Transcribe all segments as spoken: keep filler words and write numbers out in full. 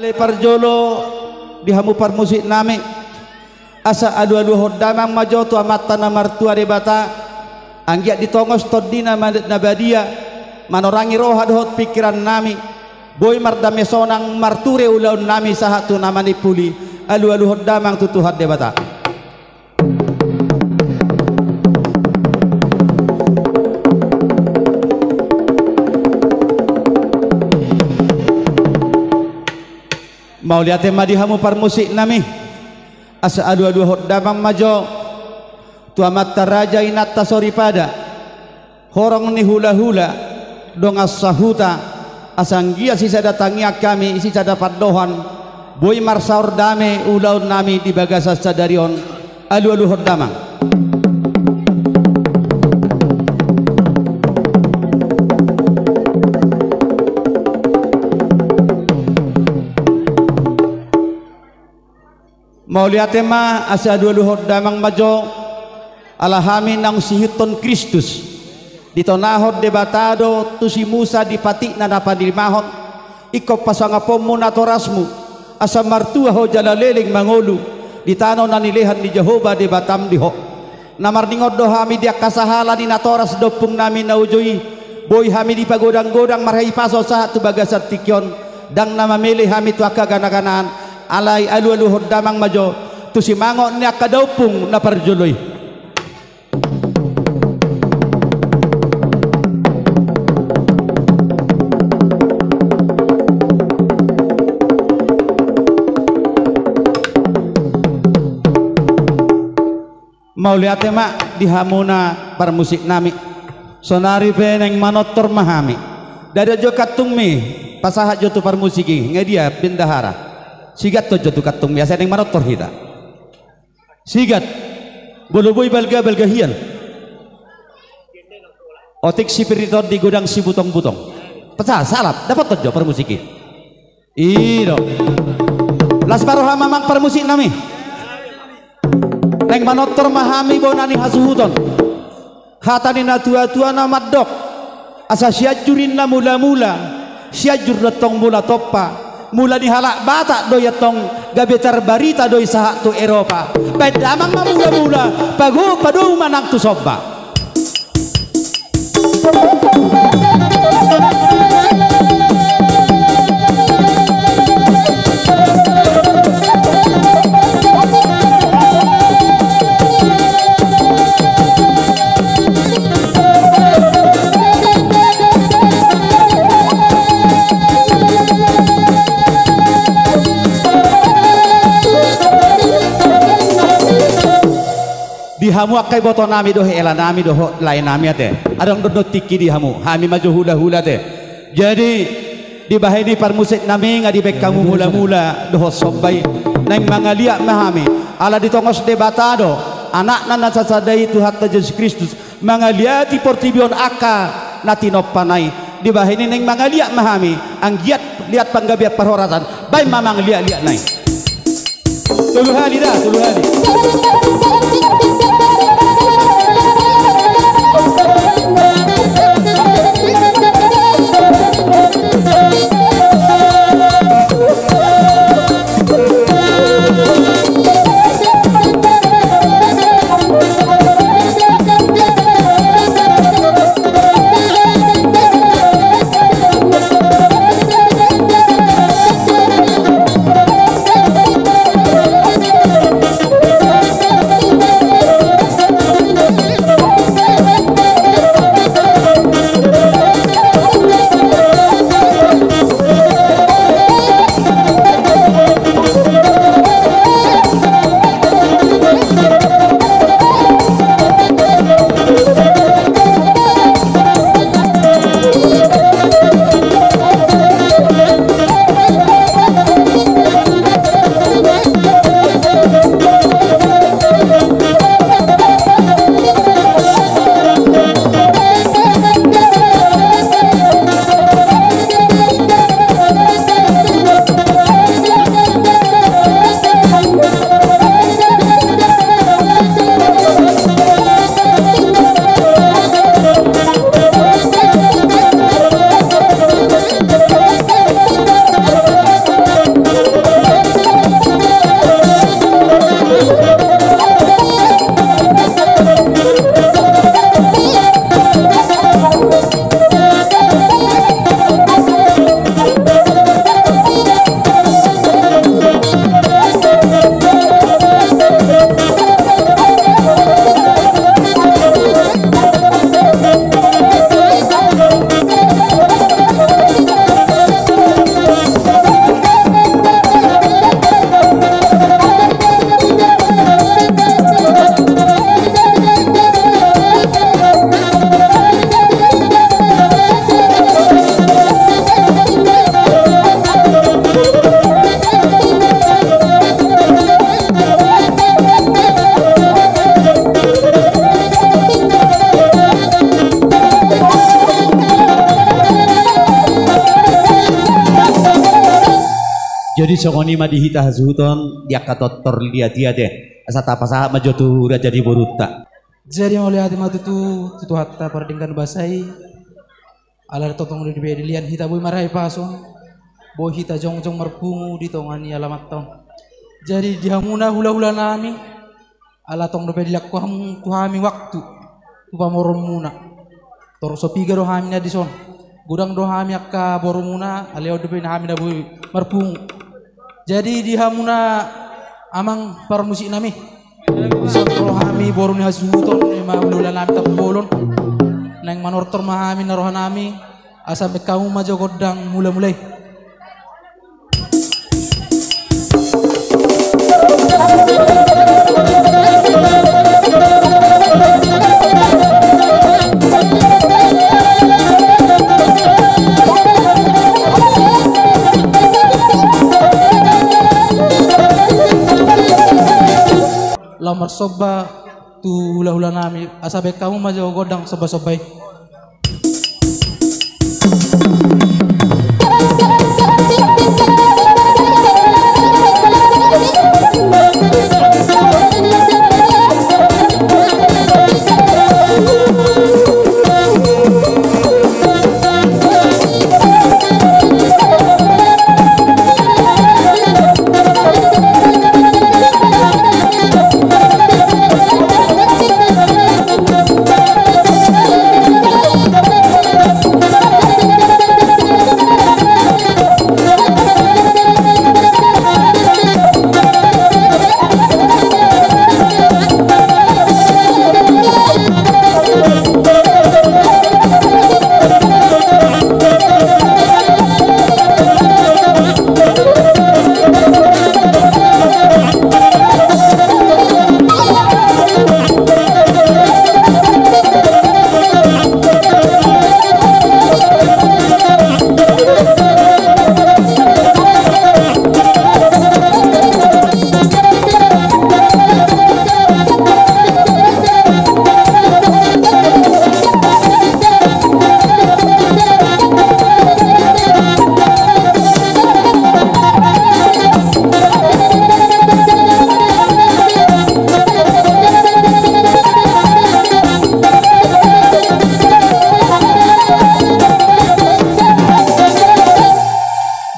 Ale parjolo di hamu parmusik nami, asa alualuhon damang ma jo tu Amanta na martua Debata, anggiat ditongos Tondina ma-, na badia, manorangi roha dohot pingkiran nami, boi mardame sonang marture ulaon nami sahat tu na manimpuli, alualuhon damang tu Tuhan Debata. Mauliate ma di hamu parmusik nami, asa alualuhon damang ma jo tu amanta raja inanta soripada, horong ni hulahula, dongan sahuta, asa anggiat sisada tangiang hami, sisada pandohan, boi marsaor dame ulaon nami di bagasan sadari on, alualuhon damang. Mauliate ma, asa alualuhon damang ma jo, ala hami naung siihuthon Kristus, ditonahon Debata do tu si Musa di patikna na panilimahon, ingkon pasangaponmu natorasmu, asa martua ho jala leleng mangolu di tano na nilehan ni Jahowa Debatam di ho. Na marningot do hami di angka sahala ni natoras do ompung nami na uju i, boi hami dipagodanggodang marhahipason sahat tu bagasan tingki on, ndang na mamele hami tu angka ganaganaan, alai alualuhon damang ma jo tu simangot ni angka daompung na parjolo i. Mauliate ma di hamuna parmusik nami. Saonari pe naeng manortor ma hami. Ndada jo kantungmi, pasahat jo tu parmusik i, nga dia bendahara. Sigathon jo tu kantungmi, asa naeng manortor hita. Sigat. Molo boi balga, balga hian. Otik sipir i tondi, godang sibutongbutong. Pecah, salap, dapothon jo parmusik i. I do. Las ma roham amang parmusik nami. Naeng manortor ma hami bona ni hasuhuton. Hata ni natuatua na mandok, asa Sianjur ninna mulamula, Sianjur do tong mula tompa. Mula ni halak Batak do i antong, gabe tarbarita do i sahat tu Eropa. Baen damang ma mulamula, pago-, padou ma nang tu somba. Di hamu angka iboto nami dohot hela nami dohot lae nami ate. Adong do on tingki di hamu, hami ma jo hulahula ate. Jadi, dibahen i parmusik nami nga dibaen hamu mulamula dohot somba i. Naeng mangaliat ma hami. Ala ditongos Debata do anakna na sasada i Tuhanta Jesus Kristus. Mangaliati portibi on angka na tinompana i. Dibahen i naeng mangaliat ma hami, anggiat liat panggabean parhorasan, baen ma amang liatliatna i. Tolu hali da, tolu hali. Jadi songon i ma di hita hasuhuton di angka tortor liat-liat i, asa tapasahat ma jo tu raja ni borunta. Jadi mauliate ma tutu tu Tuhanta pardenggan basa i. Ala tongtong do dibahen hita boi marhahipason, boi hita jongjong marpungu di tonga ni alamanta on. Jadi di hamuna hulahula nami, ala tong dope dilehon hamu tu hami waktu tu pamoruonmuna. Torop so piga do hami na dison. Godang do hami angka borumuna, alai on dope hami na boi marpungu. Jadi di hamuna amang parmusik nami, songon hami boru ni hasuhuton, ima hulahula nami Tambolon. Naeng manortor ma hami na roha nami, asa bahen hamu ma jo gondang mulamula i. Laho marsomba tu hulahula nami, asa bahen hamu ma jo gondang sombasomba i.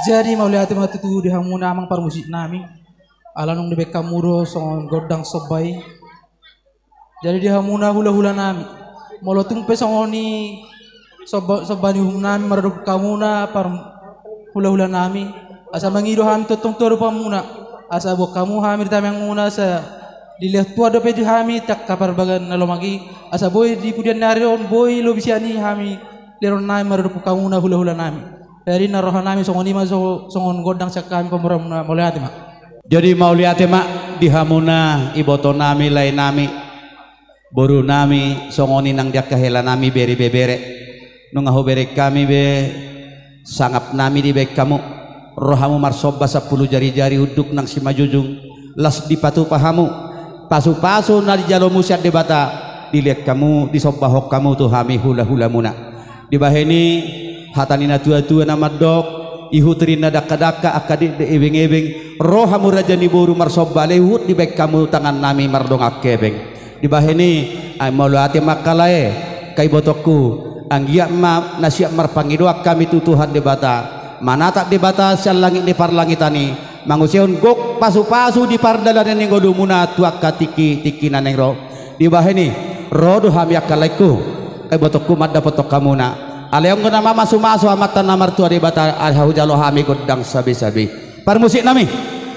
Jadi mauliate ma tutu di hamuna amang parmusik nami. Ala nunga dibahen hamu do songon gondang somba i. Jadi di hamuna hulahula nami, molo tung pe songon i somba, somba ni uhum nami maradophon hamuna par hulahula nami, asa mangido hami tongtong tu adopanmuna, asa boan hamu hami di tangiangmuna, asa dilehon Tuhan dope di hami angka parbagaan na lomak i, asa boi di pudian ni ari on boi lobi sian i hami lehon nami maradophon hamuna hulahula nami. Jadi na roha nami songon i ma so, songon gondang sian hami pamoruonmuna, mauliate ma. Jadi mauliate ma di hamuna iboto nami, lae nami, boru nami, songon i nang di angka hela nami, bere ibebere. Nunga hubereng hami be sangap nami dibahen hamu. Ro hamu marsomba sampulu jarijari, unduk nang simanjujung, laos dipatupa hamu pasupasu na dijalomu sian Debata, dilehon hamu, disombahon hamu tu hami hulahulamuna. Dibahen i hata ni natuatua na mandok, ihut ri na dangkadangka, angka dekdek ebengebeng, ro hamu raja ni boru marsomba, alai huhut dibahen hamu tangan nami mardongan hepeng. Dibahen i, ai mauliate ma angka lae, angka ibotongku, anggiat ma na siap marpangidoan hami tu Tuhan Debata, manatap Debata sian langit ni parlangitan i, mangusehon gok pasupasu di pardalanan ni ngolumuna tu angka tingkitingki na naeng ro. Dibahen i, ro do hami angka laengku, angka ibotongku, mandapothon hamuna. Alai anggo na mamasumasu Amanta na martua Debata, ai hujalo hami gondang sabesabe. Parmusik nami,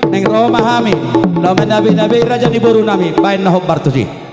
naeng ro ma hami laho manabeinabei raja ni boru nami, baen na hombar tusi.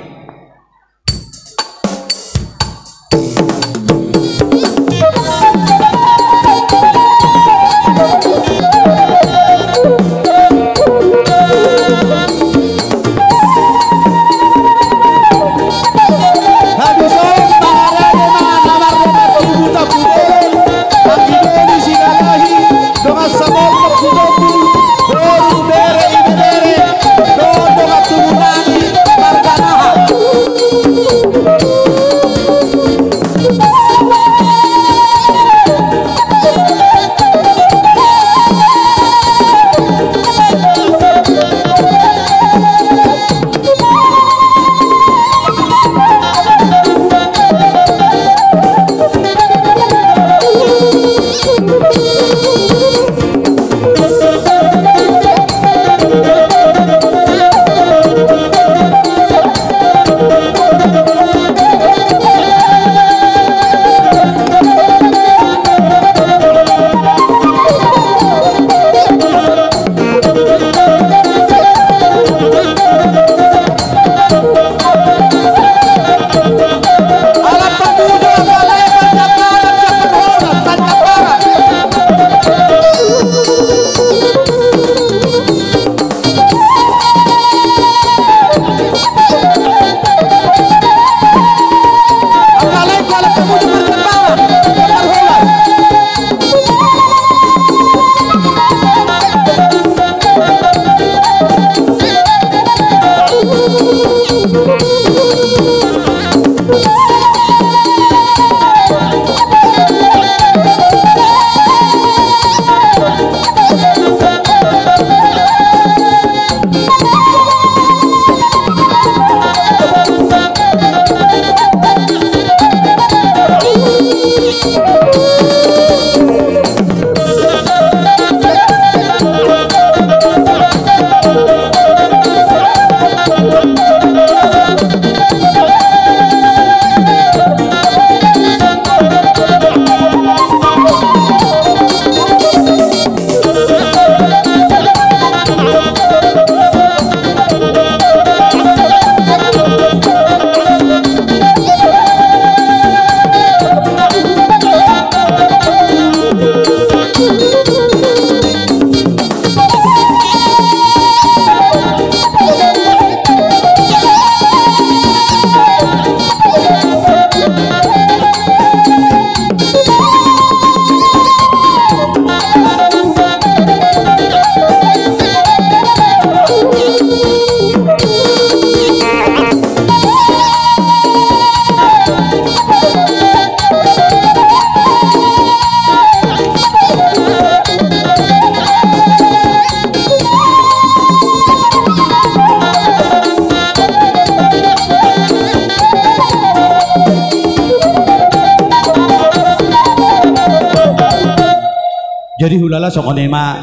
Jadi hulala songon i ma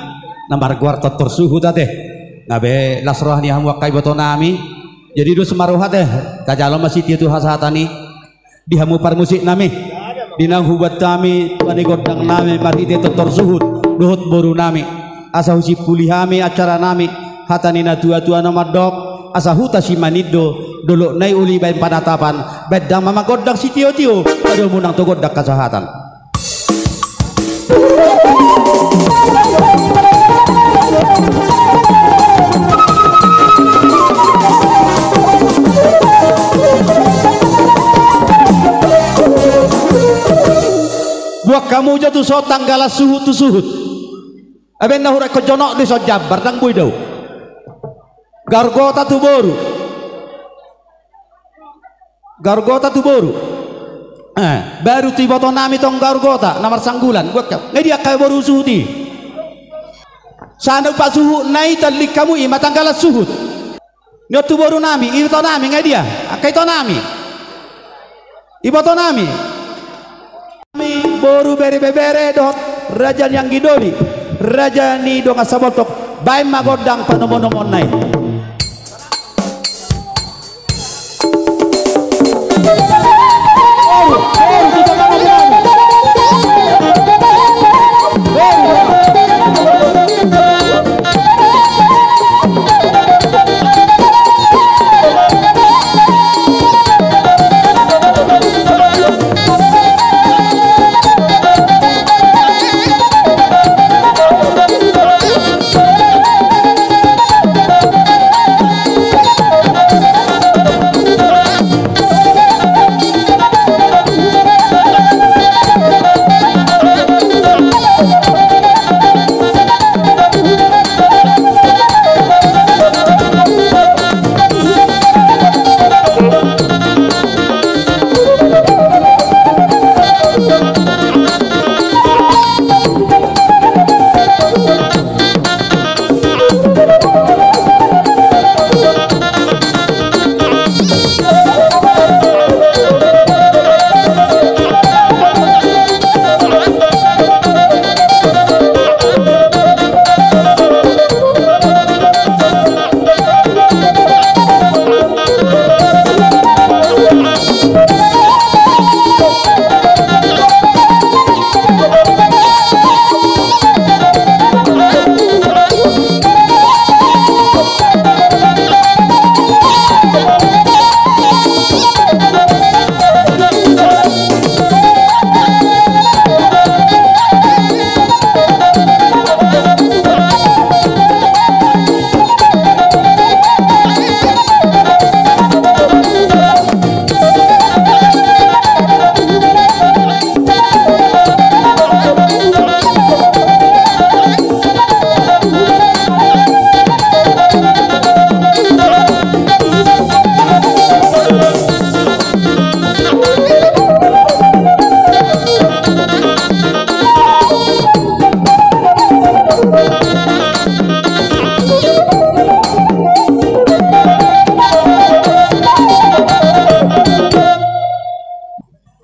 na margoar tontor suhut ate. Gabe las roha ni hamu angka iboto nami. Jadi dos ma roha ate, tajalo ma sitio tu hasahatan i. Di hamu parmusik nami, di naung hubuat hami tua ni gondang nami marhite tontor suhut dohot boru nami, asa husimpuli hami acara nami. Hata ni na tua-tua na mandok, asa huta Simanindo, dolok na i uli baen panatapan, baen damang ma gondang sitio-tio, padomu nang tu gondang hasahatan. Buat hamu jo tu so tanggalan suhut tu suhut. Aben na hurang ko jonok di so jambar dang boi dau. Gargota tu boru. Gargota tu boru. Eh, baru tu iboto nami tong gargota na marsanggulan. Buat kau. Ngai dia angka boru suhut i. Sana upa suhut na i tanding hamu i ma tanggalan suhut. Nio tu boru nami, iboto nami ngai dia. Angka ito nami. Iboto nami. Boru bere bebere dohot raja ni anggi doli, raja ni dongan saboltok, baen ma gondang panomo-nomon na i.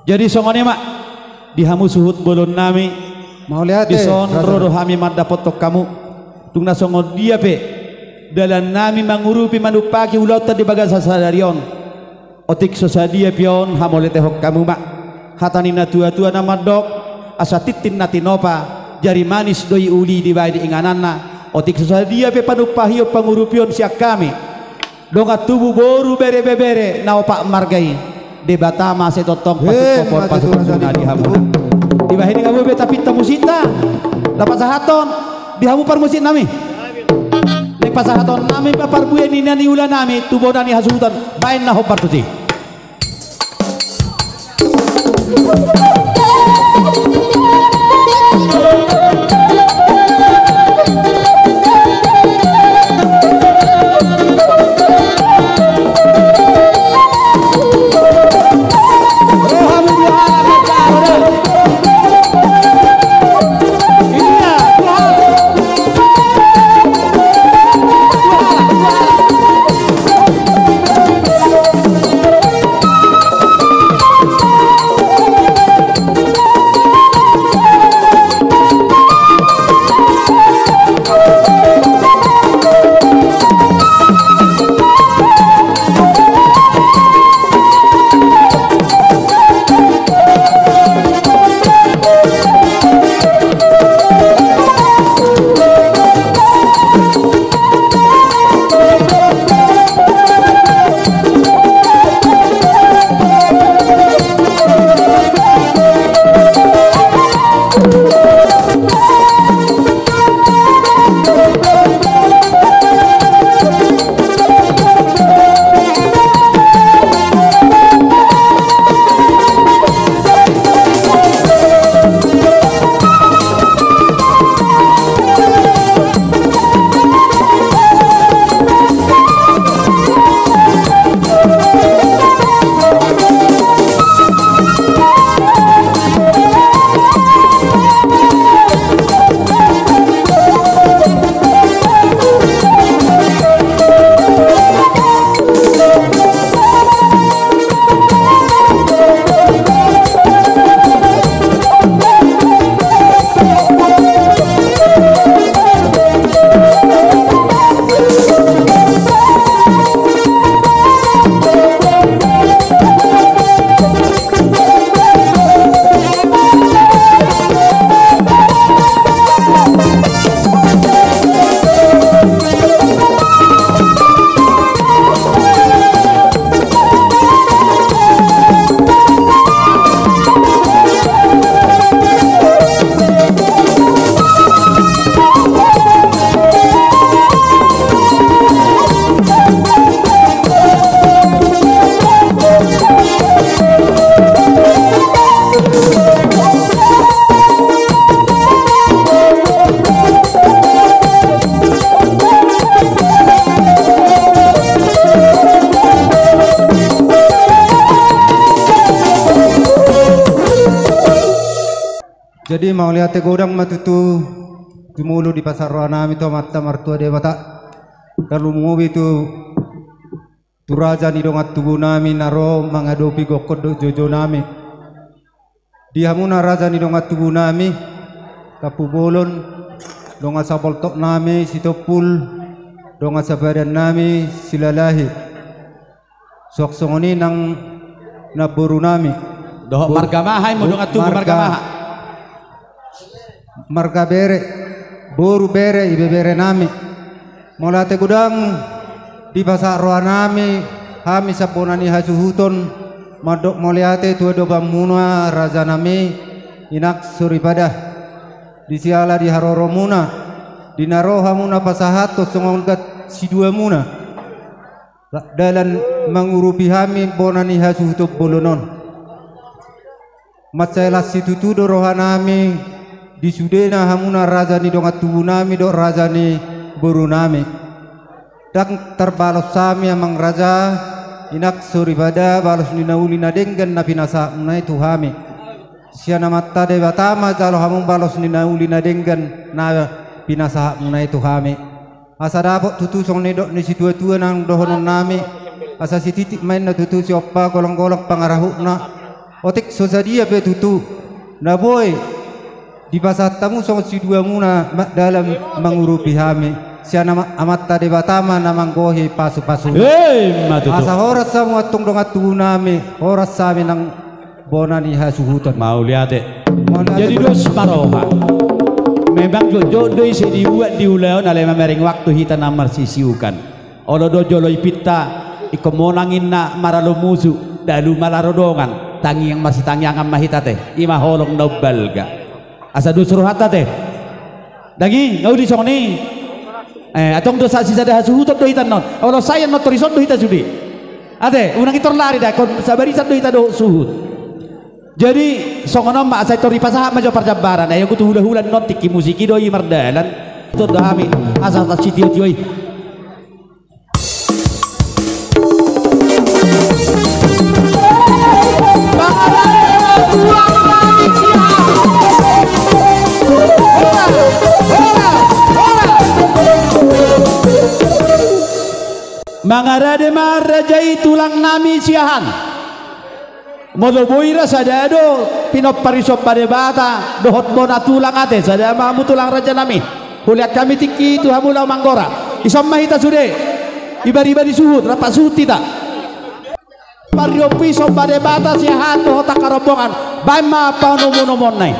Jadi songon i ma di hamu suhut bolon nami. Mauliate. Dison ro do hami mandapothon hamu. Tung na songon dia pe dalan nami mangurupi manumpaki ulaonta di bagasan sadari on. Otik so sadia pe on hamauliatehon hamu ma. Hata ni na tua-tua na mandok, asa tintin na tinopa, jari manis do i uli dibaen ingananna. Otik so sadia pe panumpahion pangurupion sian hami. Dongan tubu boru bere bebere na opat marga i. Debata ma sai tongtong pasupopon pasupopon na di hamu. Dibahen i nga boi be tapinta musikta. Dapat sahaton di hamu parmusik nami. Naeng pasahaton nami ma parbue ni na niula nami tu bona ni hasuhuton baen na hombar tusi. Mauliate godang ma tutu, jumolo dipasahat rohanami tu Amanta Martua Debata. Tarlumobi tu, tu raja ni dongan tubunami na ro mangadopi gokhon dohot jojonami. Di hamuna raja ni dongan tubunami, Tampubolon, dongan sapoltoknami Sitompul, dongan sapadannami Silalahi. Suang songon i nang namborunami. Dohot marga maha i, marga maha? Marga bere, boru bere, ibeberenami. Mauliate godang dipasahat rohanami, hami sian bona ni hasuhuton, mandok mauliate tu adopanmuna rajanami, inang soripada. Di siala di haroromuna, di na ro hamuna pasahathon songon gat siduamuna. Dalan mangurupi hami bona ni hasuhuton bolon on. Mansai las situtu do rohanami, di sudena hamuna raja ni dongan tubunami dohot raja ni borunami. Ndang tarbalos hami amang raja, inang soripada balos ni na uli na denggan na pinasahatmuna i tu hami. Sian Amanta Debata ma jalo hamu balos ni na uli na denggan na pinasahatmuna i tu hami. Asa dapot tutu songon nidok ni situatua nang dohononnami, asa sititi ma inna tutu siompa, golanggolang pangarahutna. Otik so sadia pe tutu na boi dipasahat hamu songon siduamuna, dalan mangurupi hami. Sian Amanta Debata ma na manggohi pasupasu. Emma tutu. Asa horas hamu antong dongan tubunami, horas hami nang bona ni hasuhuton. Mauliate. Jadi dos ma roha. Memang jotjot do ise dibuat di ulaon, alai mamereng waktu hita na marsisiukan. Olo do jolo ipinta, ingkon monang inna maralo musu, dalu ma laro dongan, tangiang marsitangiangan ma hita te, i ma holong na umbalga. Asa dos rohanta te. Dagi, nga uli songon i. Eh, antong do sisada hasuhuton do hita annon. Olo sai annon tor dison do hita sude. Ate, unang i tor lari da, ingkon sabarisan do hita dohot suhut. Jadi songon on ma, asa i tor dipasahat ma jo parjambaran, ai anggo tu hulahula annon tingki musik i do i mardalan. Tor do hami asa tarsitiotio i. Mangarade ma raja i tulangnami Siahaan. Molo boi ra sada do pinompar i somba Debata dohot bona tulang, ate sada ma hamu tulang rajanami. Hulean hami tingki tu hamu laho manggora. Dison ma hita sude. Ibari-bari suhut, rap suhut hita. Pariompu i somba Debata Siahaan dohot angka rombongan. Baen ma panomunomuonna i.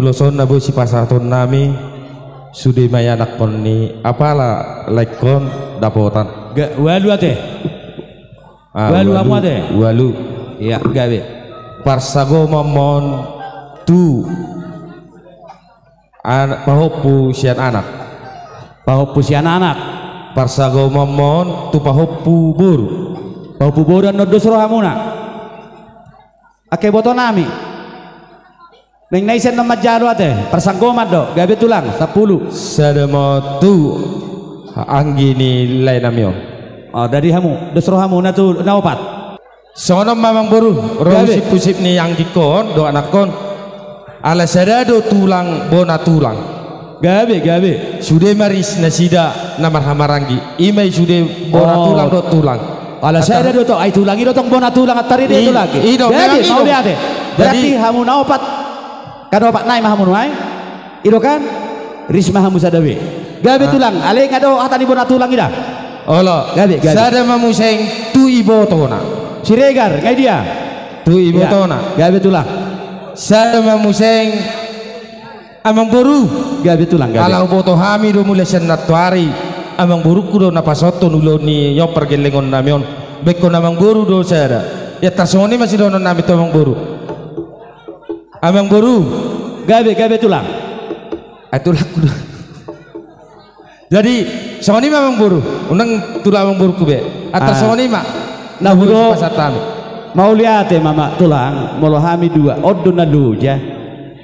Ulos on na boi sipasahatonnami, sude ma ianakkon ni apala laengkon dapotan. Ga, ualu ate. Ah, ualu, ualu hamu ate. Ualu. Iya, gabe. Parsagomon ma on tu an-, pahompu sian anak. Pahompu sian anak. Parsagomon ma on tu pahompu boru. Pahompu boru annon dos rohamuna. Angka ibotonami. Naeng na ise annon manjalo ate, parsanggoman do, gabe tulang, sampulu. Sada ma on tu anggi ni laenami on. Oh, jadi hamu, dos rohamuna tu na opat. Songon on ma amangboru, ro gabe. Husip-husip ni anggingkon dohot anakkon. Ala sada do tulang, bona tulang. Gabe, gabe. Sude ma ris nasida na marhahamaranggi. I ma i sude bona tulang dohot tulang. Ala sada do tong, ai tulang i do tong bona tulang, antar i do tulang i. I do, gabe, memang i do. Mauliate. Jadi, berarti hamu na opat. Kan opat nai ma hamu nuaeng. I do kan? Ris ma hamu sada be. Gabe tulang, alai nga do hata ni bona tulang i da. Olo. Gabe, gabe. Sada ma museng tu ibotona. Siregar, nga i dia? Tu ibotona. Gabe tulang. Sada ma museng Amangboru. Gabe tulang, gabe. Ala huboto hami do mulai sian nantoari. Amangborungku do na pasahathon ulaon ni on pargellengonnami on. Baenon amangboru do sada. Ia tarsongon i ma sidohononnami tu amangboru. Amangboru. Gabe, gabe tulang. Ai tulangku do. Jadi, songon i ma amangboru. Unang tulang amangborungku be. Antar songon i ma. Na hudo. Mauliate ma amang tulang, molo hami dua, on do na loja.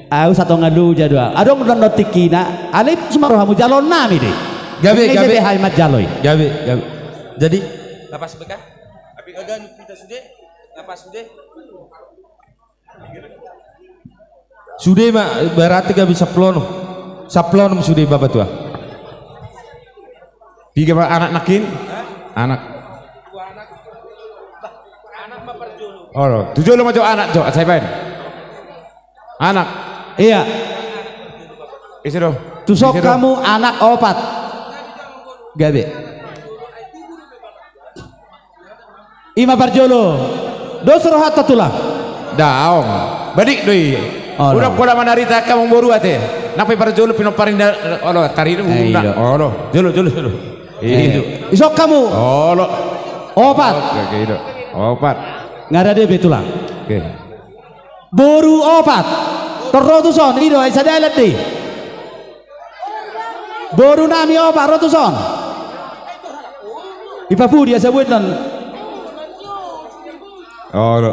Au satonga loja do au. Adong do annon tingkina, alai suman ro hamu jaloonnami do i. Gabe, gabe. Hami manjalo i. Gabe, gabe. Jadi, lapas be kan? Tapi kagak kita sude, lapas sude. Sude ma, berarti gabe sampulu onom. Sampulu onom sude bapak tua. Piga ma anak nangkin? Anak. Olo, tu jolo ma jo anak jo, sai baen. Anak. Iya. Ise do? Tusok hamu anak opat. Gabe. I ma parjolo. Dos rohanta tulang. Daong. Badik do i. Olo. Uda pola manarita angka amangboru ate. Nang pe parjolo pinompar ni da, olo, taridu. Olo. Jolo, jolo, jolo. Ido. Isok hamu. Olo. Opat. Oke, ido. Opat. Nga rade be tulang. Oke. Boru opat. Tor ro tuson, ido, ai sada alat do i. Borunami opat, ro tuson. Ipapudi asa buat non. Olo.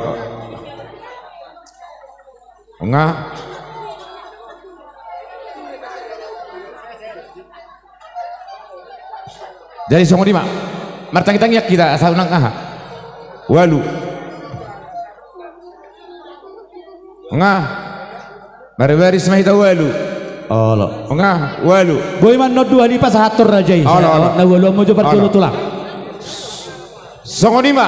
Nga. Jadi songon i ma. Martangiang-tangiang hita, asa unang aha. Ualu. Nga. Marbaris ma hita ualu. Olo. Nga, ualu. Boi ma annon dua dipasahathon raja i. Olo, olo. Na ualu on ma jo parjolo tulang. Songon i ma.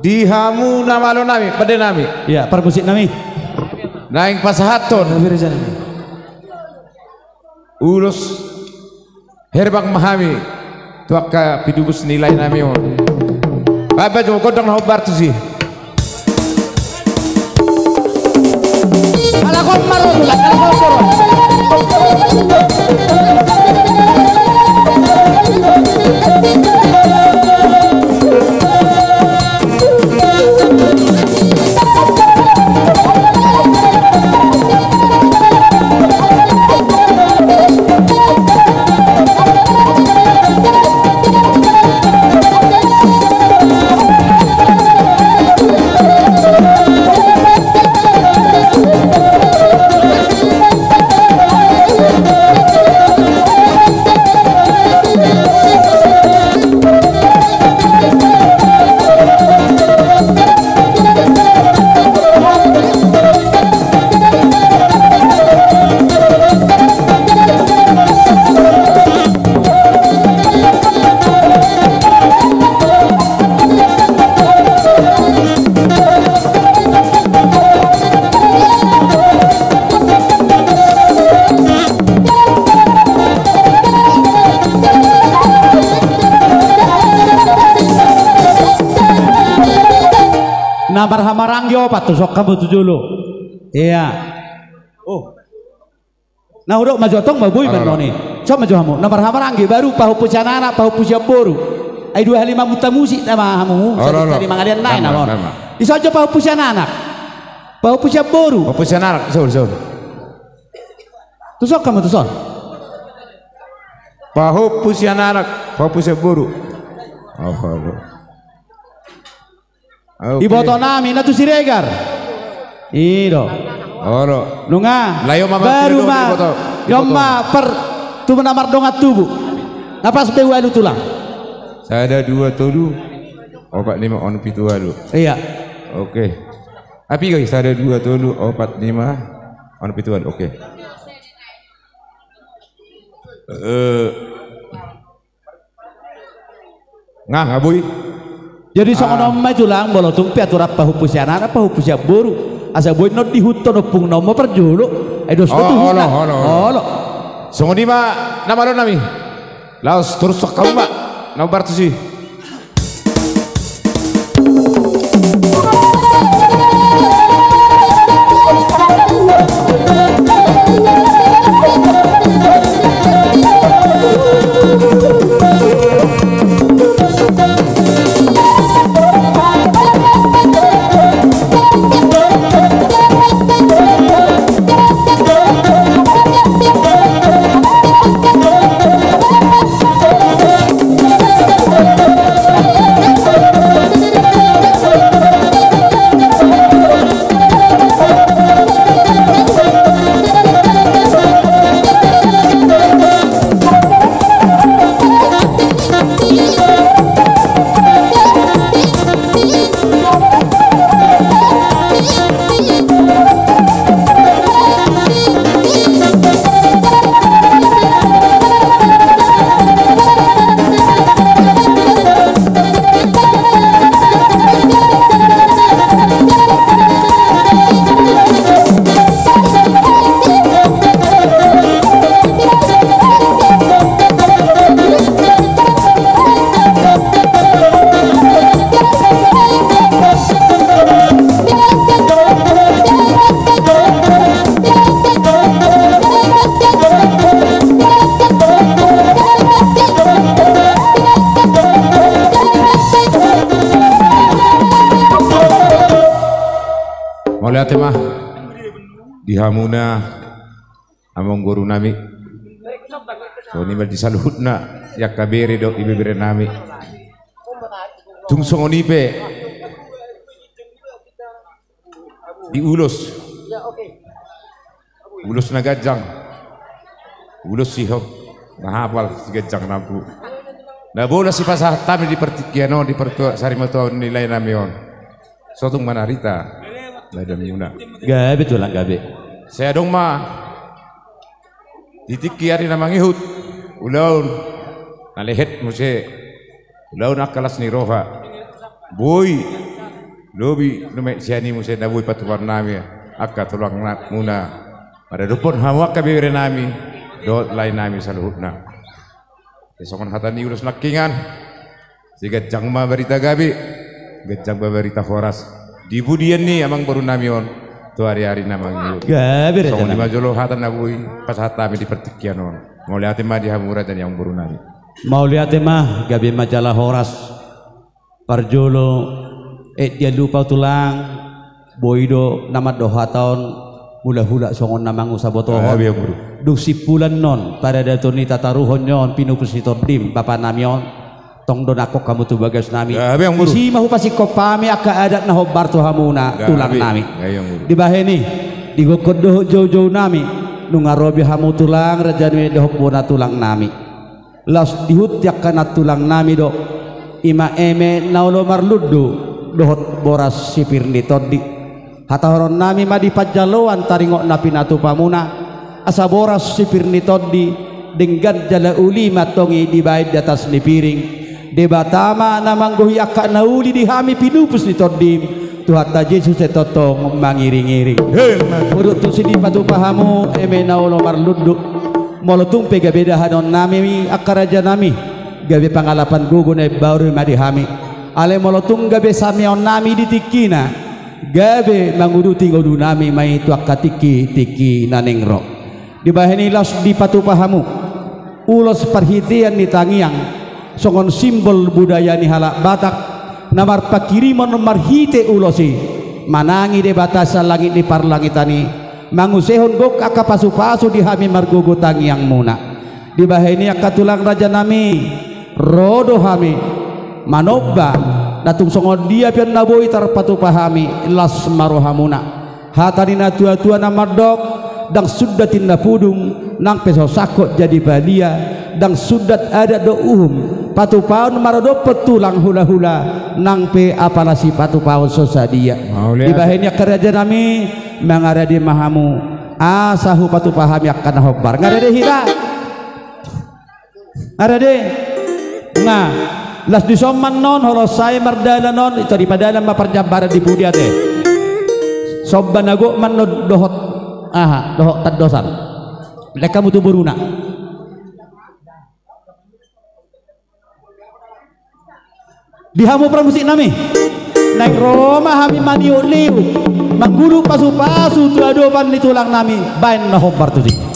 Di hamu na malonami, pandenami. Iya, parmusiknami. Naeng pasahathon. Ulos herbang ma hami tu angka pidubus ni laenami on. Baen jo gondang na hombar tusi. Alak on ma ro, alak on ma ro. Na marhamaranggi opat tu sokka tu jolo. Iya. Oh, Na hudok ma jo tong ma boi. Olo, olo. Manono i. Son ma jo hamu. Na marhahamaranggi baru pahompu sian anak, pahompu sian boru. Ai dua hali mamunta musik nama hamu. Olo, olo. Sari-sari mangalean nai nama. Nama, nama. Dison jo pahompu sian anak. Pahompu sian boru. Pahompu sian anak. Tuson, tuson. Tuson hamu tuson. Pahompu sian anak, pahompu sian boru. Oh, oh, oh. Oke. Iboto nami na tu Siregar. I do. Olo. Nunga. Layo ma baru ma. Iboto. Iboto. Nyoma per tu na mardongan tubu. Na pas be ualu tulang. Sada, dua, tolu, opat, lima, onom, pitu, ualu. Iya. Oke. Api gai, sada, dua, tolu, opat, lima, onom, pitu, ualu. Oke. Eh. Nga, nga boi. Jadi songon on ma i tulang, molo tung pe aturan pahompu sian anak, pahompu sian boru. Asa boi non dihuthon ompung na on ma parjolo. Ai dos ma tu hita. Olo, olo, olo. Songon i ma na malo nami. Laos torus hamu ma. Na umbar tusi. Mauliate ma di hamuna amangboru nami. Songon i ma di saluhutna angka bere dohot ibebere nami. Tung songon i pe di ulos. Ulos na ganjang. Ulos sihop na hapal siganjang nambu. Na bolas sipasahat hami di partingkian on, di partua-, sarimatuaon ni lae nami on. Sotung ma na rita. Lae nami muna. Gabe tulang gabe. Sai adong ma di tingki ari na mangihut ulaon na lehet muse, ulaon angka las ni roha. Boi lobi nuaeng sian i muse na boi patupaon nami angka tulang na-, muna. Maradophon hamu angka bebere nami dohot lae nami saluhutna. Songon hata ni ulos nangkiningan. Sai ganjang ma barita gabe, ganjang ma barita horas di pudian ni amangboru nami on tu ari-ari na mangihut. Gabe raja nami. Songon i ma jolo hata na boi pasahat hami di partingkian on. Mauliate ma di hamu raja ni amangboru nami. Mauliate ma, gabe ma jala horas. Parjolo, eh, dialupa tulang. Boi do na mandok hata on, hulahula songon na mangusabotohon. Gabe amangboru. Dung simpulan on paradaton ni tataruhon ni on pinupus ni tondim bapa nami on. Tong do nangkok hamu tu bagas nami. Gabe amangboru. Disi ma hupasingkop hami angka adat na hombar tu hamuna tulang nami. Gabe amangboru. Dibahen i, di gokhon dohot joujou nami, nunga ro be hamu tulang raja nami dohot bona tulang nami. Laos dihut ni angka nantulang nami do, i ma eme na olo marlundu dohot boras sipir ni tondi. Hatahonon nami ma di panjaloan taringot na pinatupamuna, asa boras sipir ni tondi, denggan jala uli ma antong i dibaen di atas ni piring. Debata ma na manggohi angka na uli di hami pinupus ni tondim, Tuhanta Jesus sai tongtong mangiringiring. Emma. Hudok tusi dipatupa hamu eme na olo marlundu. Molo tung pe gabe dahanon nami angka raja nami, gabe pangalapan gogo na imbaru ma di hami. Alai molo tung gabe sameon nami di tingkina, gabe manguduti ngolu nami ma i tu angka tingki-tingki na naeng ro. Dibahen i laos dipatupa hamu ulos parhitean ni tangiang songon simbol budaya ni halak Batak na marpanghirimon marhite ulos i manangi Debata sian langit ni parlangitan i, mangusehon gok angka pasupasu di hami margogo tangiangmuna. Dibahen i angka tulang rajanami, ro do hami manomba, na tung songon dia pe on na boi tarpatupa hami, las ma rohamuna. Hata ni natuatua na mandok, ndang sundat inna pudung, nang pe so sangkot jadi balia, ndang sundat adat dohot uhum, patupaon maradophon tulang hulahula, nang pe apala sipatupaon so sadia. Mauliate. Dibahen i angka rajanami, mangarade ma hamu, asa hupatupa hami angka na hombar. Ngarade hita. Ngarade. Nga, las dison ma annon, holan sai mardalan on, ito dipadalan ma parjambaran di pudi ate. Somba na gok ma annon dohot, aha, dohot tandosan. Lek hamu tu boruna. Di hamu parmusik nami. Naeng ro ma hami maniukliuk, manggulung pasupasu tu adopan ni tulang nami, baen na hombar tusi.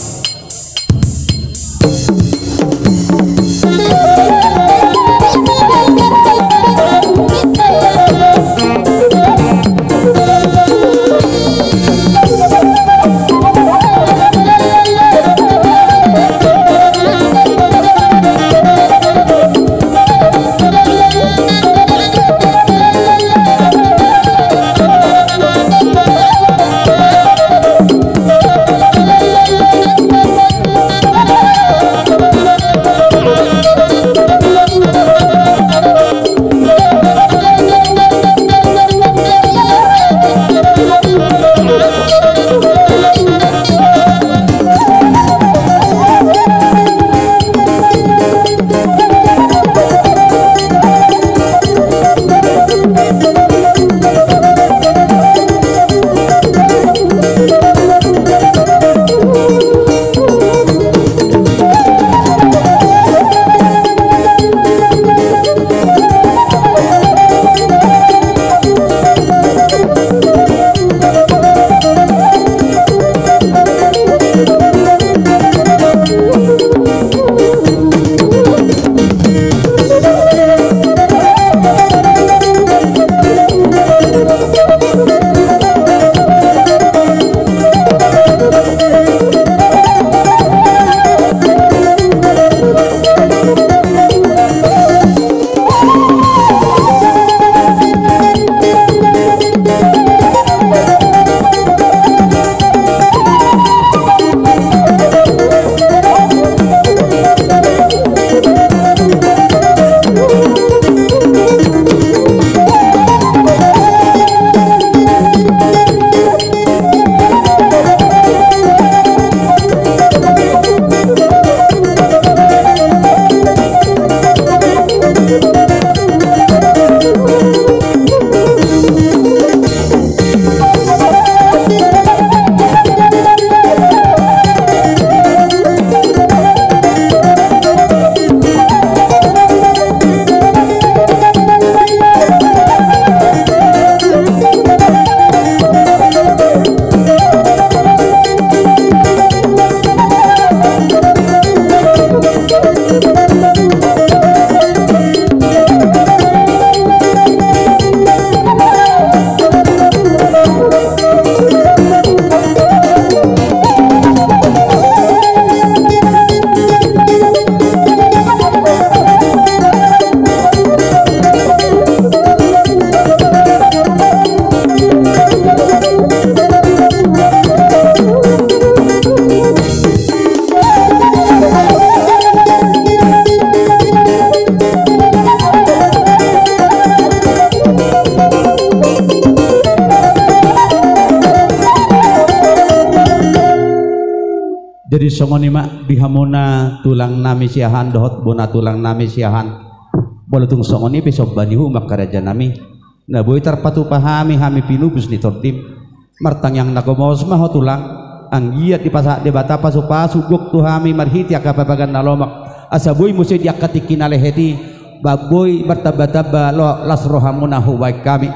Jadi songon i ma di hamuna tulang nami Siahaan dohot bona tulang nami Siahaan. Molo tung songon i pe somba ni uhum angka raja nami, na boi tarpatupa hami, hami pinubus ni tondim. Martangiang na gomos ma ho tulang, anggiat dipasahat Debata pasupasu gok tu hami marhite angka papagan na lomak, asa boi muse di angka tingki na lehet i, ba boi martambatamba las rohamuna hubaen hami.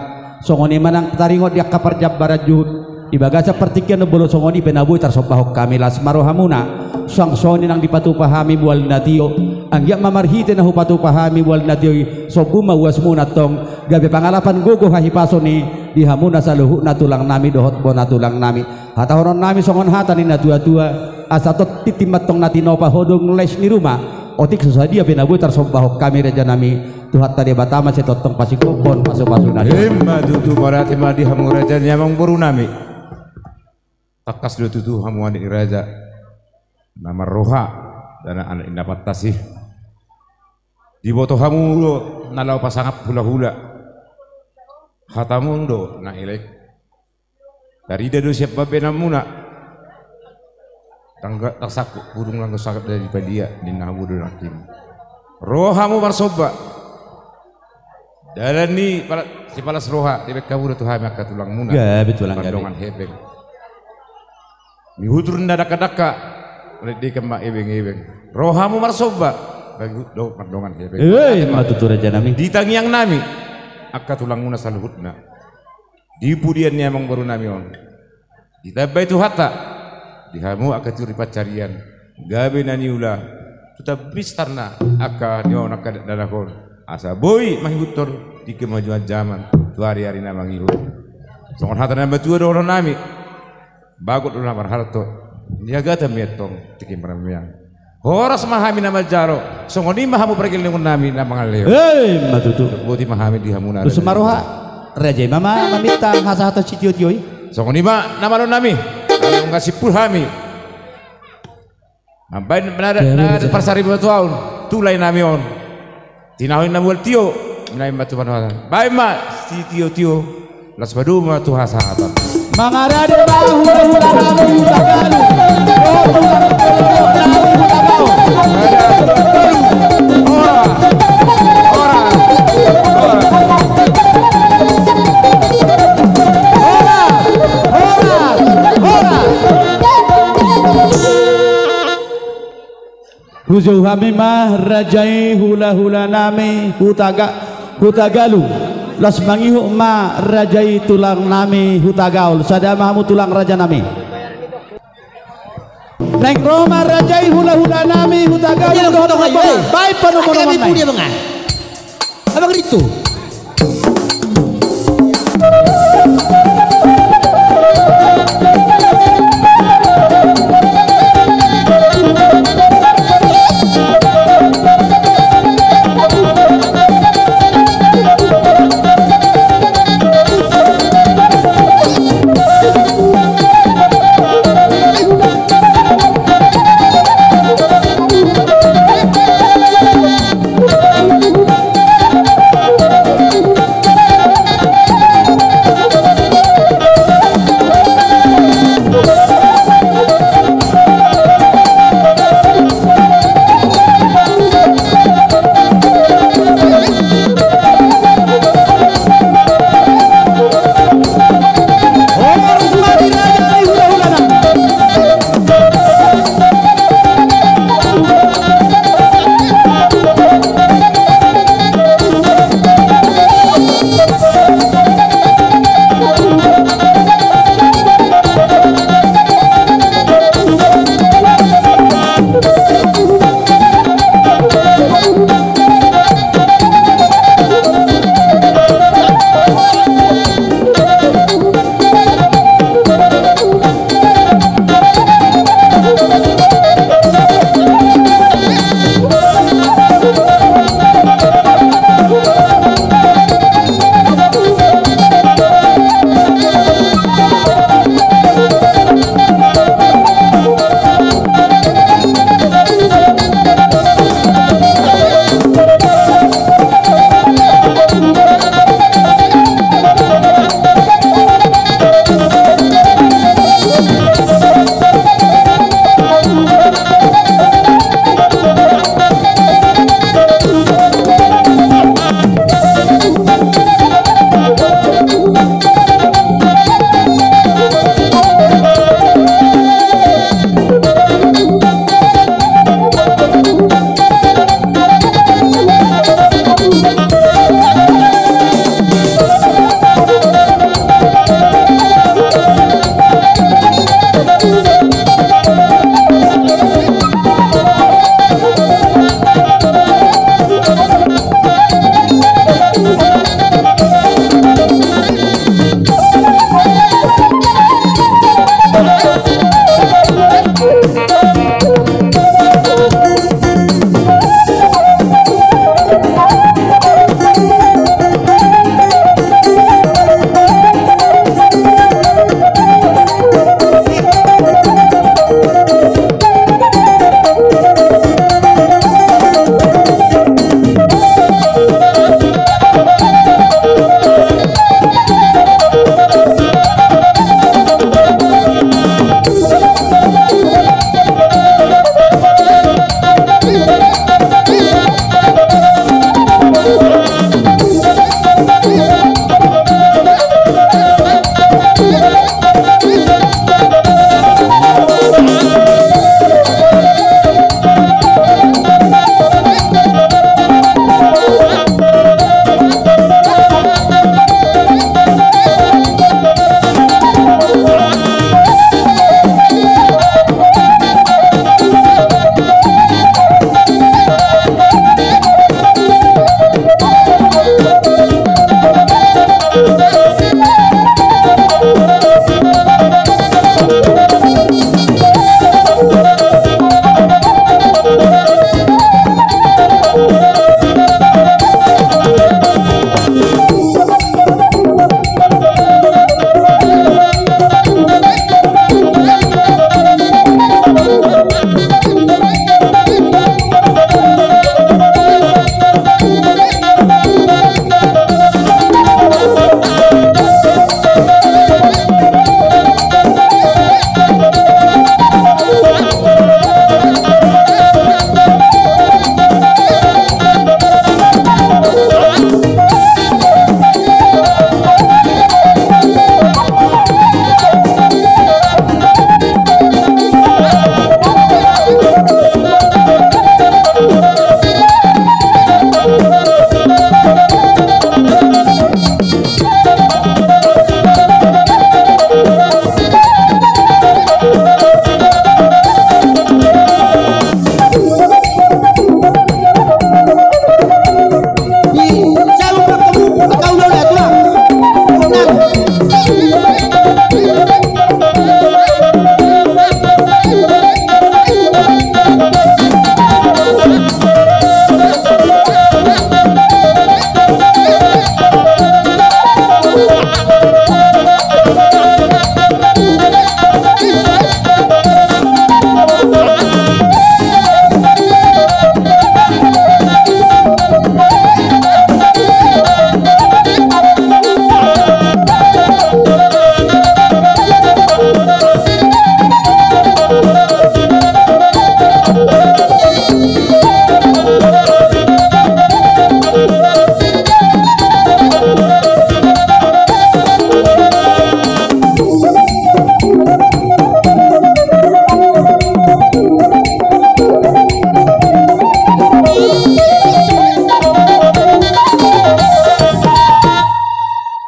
Songon i ma nang taringot di angka parjambaran juhut, Di bagasan partingkian on molo songon i pe na boi tarsombahon hami, las ma rohamuna. Suang songon i nang dipatupa hami mual na tio. Anggiat ma marhite na hupatupa hami mual na tio i, sombu ma uasmuna antong, gabe pangalapan gogo hahipason i di hamuna saluhutna tulang nami dohot bona tulang nami. Hatahonon nami songon hata ni na tua-tua, asa tong tintin ma antong na tinopa, hodong les ni ruma. Otik so sadia pe na boi tarsombahon hami raja nami, Tuhanta Debata ma sai tongtong pasingkophon pasu-pasuna. Ima tutu, mauliate ma di hamu raja ni amangboru nami. Tangkas do tutu hamu anak ni raja na marroha, dana anak ni na pantas i. Diboto hamu do na laho pasangap hula-hula. Hatamu do na elek. Tarida do sian pambahenanmuna. Tangga, tarsangkup burung, langgo sangkap dari padia, ninna hamu do nangkin. Ro hamu marsomba. Dalan ni pala-, sipalas roha dibaen hamu do tu hami angka tulangmuna. Ya, betul, mardongan hepeng. Mihutur na dangka-dangka, rindekan ma ebeng-ebeng. Ro hamu marsomba, bagot do mardongan hepeng. Eh, ima tutu raja nami. Di tangiang nami angka tulangmuna saluhutna. Di pudian ni amangboru nami on. Ditambai Tuhanta di hamu angka tio di pansarian, gabe na niula tu tambistarna angka ni on, angka dakdanak on, asa boi mangihuthon di kemajuan zaman tu ari-ari na mangihut. Songon hata ni na matua dohonon nami, bagot do na marhalto, niagatan ma i antong tingki marmeang. Horas ma hami na manjalo, songon i ma hamu pargellengon nami na mangalehon. Eh, ima tutu. Boti ma hami di hamuna. Tuson ma roha, raja i ma, ma-, maminta hata-hata sitio-tio i. Songon i ma na malo nami, nunga simpul hami mambaen na, na parsaripeon tu lae nami on. Tinahu ni na mual tio, minai ma tu panuhatan. Baen ma sitio-tio, laos padomu ma tu hasahatan. Mangarade ma hula-hula nami Hutagalu. Ora, ora, ora. Ora, ora, ora. Hujou hami ma raja i hula-hula nami Hutaga-, Hutagalung. Laos mangihut ma raja i tulang nami Hutagaol. Sada ma hamu tulang raja nami. Naeng ro ma raja i hula-hula nami Hutagalung. Iya, dohot tongtong, rombongan. Iya. Baen panomu-nomu nai. Abang Rintu.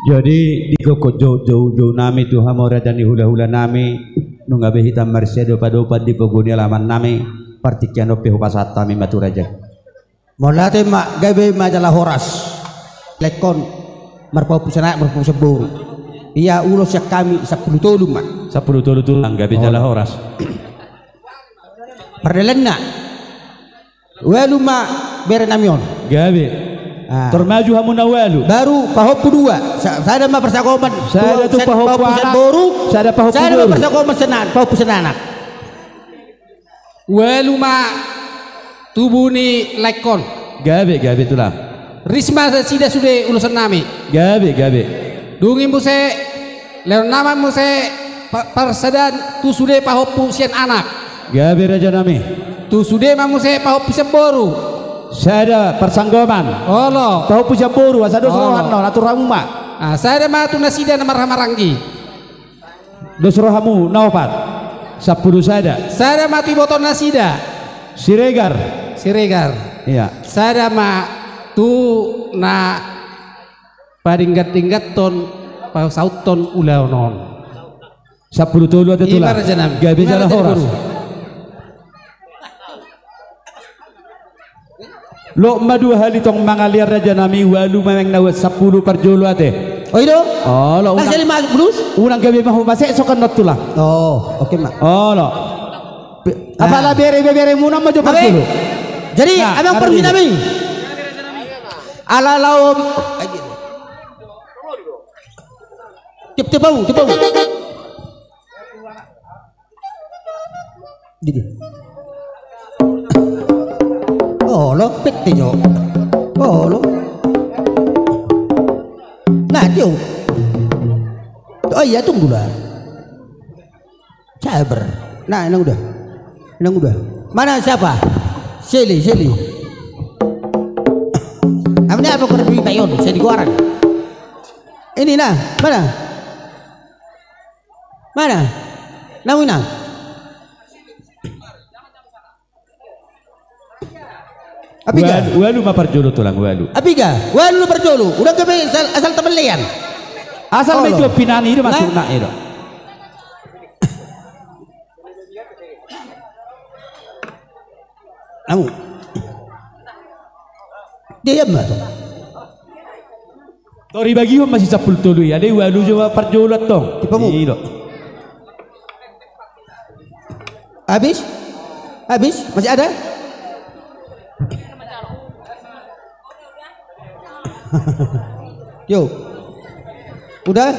Jadi, digokhon jou-jou nami tu hamu raja ni hula-hula nami, nunga be hita marsiadopan-adopan di pogu ni alaman nami, partingkian on pe hupasahat hami ma tu raja. Mauliate ma, gabe ma jala horas. Laengkon, marpahompu sian anak, marpahompu sian boru. Ia ulos sian hami sampulu tolu ma. Sampulu tolu tulang, gabe jala horas. Pardalanna. Ualu ma bere nami on. Gabe. Ah. Tor maju hamu na ualu. Baru pahompu dua. Sa-, sada ma parsagoman. Sada tu pahompu anak, sada pahompu boru. Sada ma parsagoman sian anak, pahompu sian anak. Ualu ma tubu ni laengkon. Gabe, gabe tulang. Ris ma nasida sude ulosan nami. Gabe, gabe. Dung i muse, lehon nama muse pa-, parsadaan tu sude pahompu sian anak. Gabe raja nami. Tu sude ma muse pahompu sian boru. Sada parsagoman. Olo. Pahompu sian boru, asa dos roham on, atur hamu ma. Ah, sada ma tu nasida na marhahamaranggi. Dos rohamu, na opat. Sampulu sada. Sada ma tu iboto nasida. Siregar. Siregar. Iya. Sada ma tu na padenggan-dengganhon, pasauthon ulaon on. Sampulu tolu ate tulang. Ima raja nami. Gabe jala horas. Lok ma dua hali tong mangalean raja nami, ualu ma memang na sampulu parjolo ate. O i do? Olo, unang. Masih lima bulus? Unang gabe ma humasek sokan not tulang. Oh, oke ma. Olo. Pe-, ah. Apala bere-, bere muna ma jo parjolo. Jadi, nah, amang parhobas nami. Ala laom. Tiup, tiup au, tiup au. Didi. Olo, pete jo. Olo. Nah, tiup. Oh iya, tunggulah. Sabar. Nah, nang udah. Nang udah. Mana siapa? Sili, sili. Amne apa kau di bayon? Saya di goaran. Ini nah, mana? Mana? Nawi na. Apiga? Ualu, ualu ma parjolo tulang, ualu. Apiga? Ualu parjolo. Udah gabe asal, asal tabelean. Asal ma itu pinani itu masuk na itu. Namu. Dia ma tu. Tor ibagihon ma si sampulu tolu i, alai ualu jo ma parjolo tong. Tipamu. Iya. Habis? Habis? Masih ada? Yo. Udah?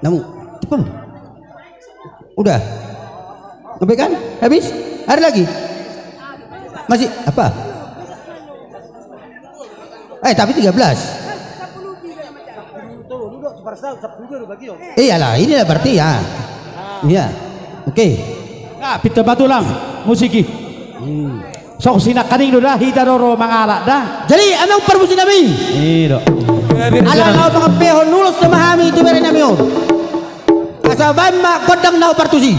Namu, tepung. Udah. Sampai kan? Habis? Ada lagi? Masih apa? Eh, tapi tiga belas. Iyalah, inilah berarti ya. Iya. Oke. Nah, pinta batu lang, musik i. Hmm. Songon sinangkaning do da hita do ro mangalap da. Jadi amang parmusik nami. Iya do. Ala laho mangampehon ulos ma hami tu bere nami on. Asa baen ma gondang na hombar tusi.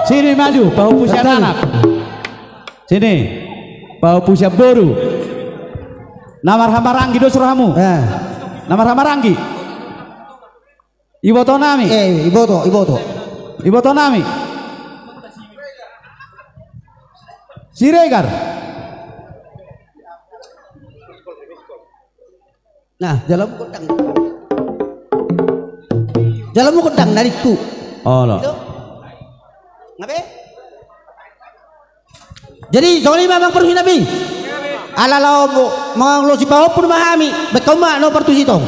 Sini maju, pahompu sian anak. Sini. Pahompu sian boru. Na marhahamaranggi dos rohamu. Eh. Na marhahamaranggi. Iboto nami. Eh, iboto, iboto. Iboto nami. Siregar. Nah, jalo mangundang. Jalo mangundang na dingku. Olo. Itu. Ngape? Jadi songon i ma amang parhusina bi. Ala laho mangolosi pahompu ma hami, baen hamu ma nomor tu sitong.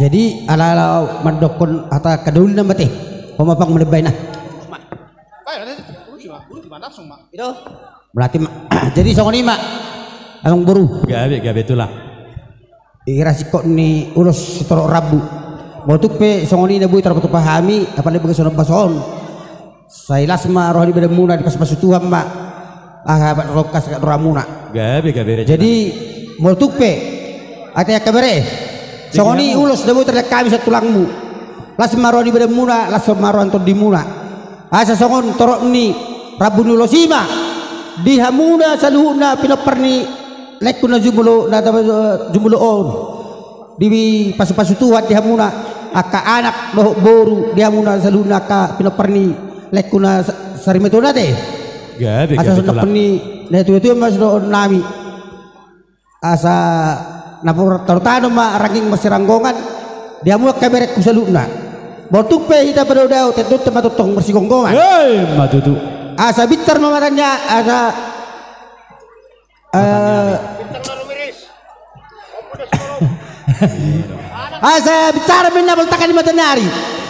Jadi ala, ala mandokkon hata kadoli na mate. Ho ma amang manabaina. Berarti ma, jadi songon i ma. Amang boru. Gabe, gabe tulang. Hira singkop ni ulos sitorop rambu. Molo tung pe songon i na boi tarpatupa hami, apalagi bagas on, bagas on. Sai las ma roha ni badanmuna, dipasupasu Tuhan ma. Aha, bahat rongkas rohamuna. Gabe, gabe, raja. Jadi molo tung pe, ate angka bere. Songon i ulos na boi tarlean hami sian tulangmu. Las ma roha ni badanmuna, las ma roha ni tondimuna. Asa songon torop ni rambu ni ulos i ma di hamuna saluhutna pinompar ni laengku na jumolo, na taba, jumolo on. Dipasupasu Tuhan di hamuna angka anak dohot boru, di hamuna saluhutna angka pinompar ni laengku na sa-, sarimatua ate. Gabe, gabe tulang. Asa songon na pini na tuatua ma sidohonon nami. Asa na por-, tarutanom ma rangging marsiranggongan di hamu angka berengku saluhutna. Molo tung pe hita padaodao, tentuna ma tongtong marsigomgoman. Emma tutu. Asa binsar ma mata ni a-, asa, eh, asa binsar ma inna boltakan ni mataniari.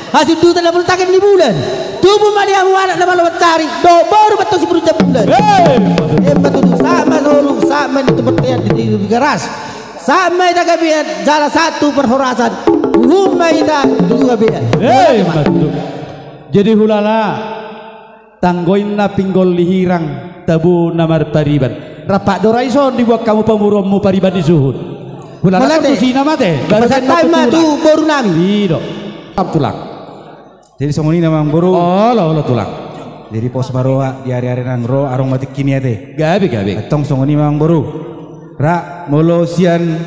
Hasindutan na boltakan ni bulan. Tubu ma di hamu anak na malo mansari, dohot boru mantong sipulu jambulan. Emma tutu. Emma tutu, sahat ma solu, sahat ma di tu bontean di, di, di garas. Sahat ma hita gabean, jala sahat tu parhorasan. Uhum ma hita tu gabean. Emma tutu. Jadi hulala, tanggo inna pinggol ni hirang, tabo na marpariban. Rap do ra ison diboan hamu pamoruonmu pariban ni suhut. Hulala, mauliate. Tusi na mate. Baru pasahat ma tu boru nami. I do. Am tulang. Jadi songon i ma amang boru. Olo, olo tulang. Jadi pos ma roha di ari-ari naung ro, adong ma tingki ni ate. Gabe, gabe. Antong songon i ma amang boru. Ra, molo sian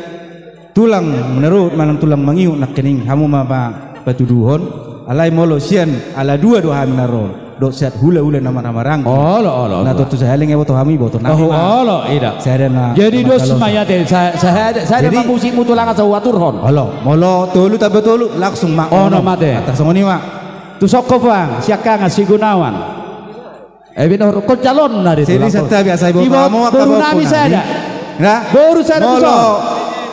tulang na ro manang tulang mangihut nangkining, hamu ma, ma patuduhon. Alai molo sian ala dua do hami na ro, dohot sian hula-hula na marhahamaranggi. Olo, olo, olo. Na tontu sahali nunga iboto hami, iboto nami ma. Olo, ida. Sada na. Jadi dos ma i ate, sa-, sahada, sahada ma musikmu tulang asa huaturhon. Olo, molo tolu tamba tolu, langsung ma. Ono ma ate. Hata songon i ma. Tu songkop, Bang, siangkangan si Gunawan. Eh, binohor, kon calonna di tulang. Jadi santabi asa iboto hamu angka boru nami sada. Boru sada tu son. Molo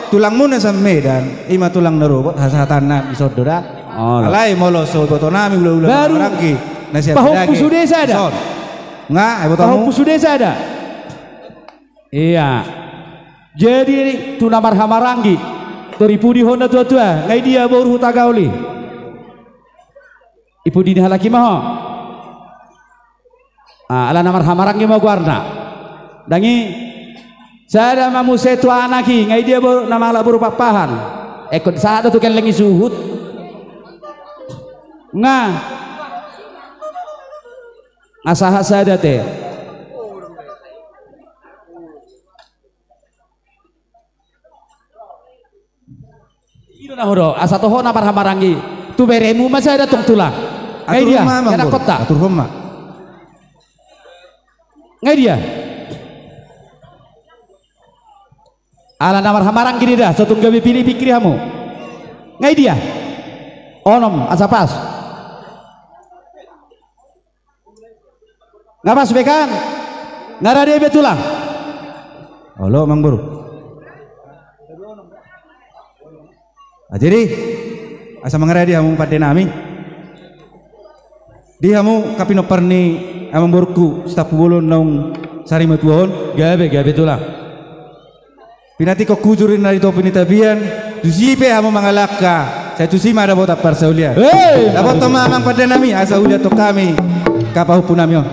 tulangmuna sian Medan, i ma tulang na robot, hasahatanna dison do da. Alai molo so iboto nami hula-hula marhahamaranggi na sian Medan, pahompu sude sada. Nga, iboto hamu. Pahompu sude sada. Iya. Jadi tu na marhahamaranggi. Tor i pudi ho na tua-tua, nga i dia boru Hutagaol i. I pudi ni halak i ma ho. Ah, ala na marhahamaranggi ma goarna. Ndang i, sada ma muse tu anak i, nga i dia boru, na mangalap boru Pakpahan. Ingkon sahat do tu kelleng i suhut. Nga. Nga sahat sada ate. Nah, udah, asa toho na marhamaranggi. Tu beremu ma sada tong tulang. Ngai dia, ma, Amang Boru. Aturhon ma. Ngai dia. Ala na marhamaranggi da, so tung gabe pilih pikir hamu. Ngai dia. Onom, asa pas. Nga pas be kan? Nga rade be tulang. Olo, Amang Boru. Ah, jadi, asa mangarade hamu pande nami. Di hamu angka pinompar ni Amang Boruku, si Tampubolon naung sari matua on. Gabe, gabe tulang. Pinantikhon hujur ninna di topi ni tapian, tusi pe hamu mangalangka, sai tusi ma dapotan parsaulian. Hei, dapotan ma amang pande nami, asa huliathon hami angka pahompu nami on.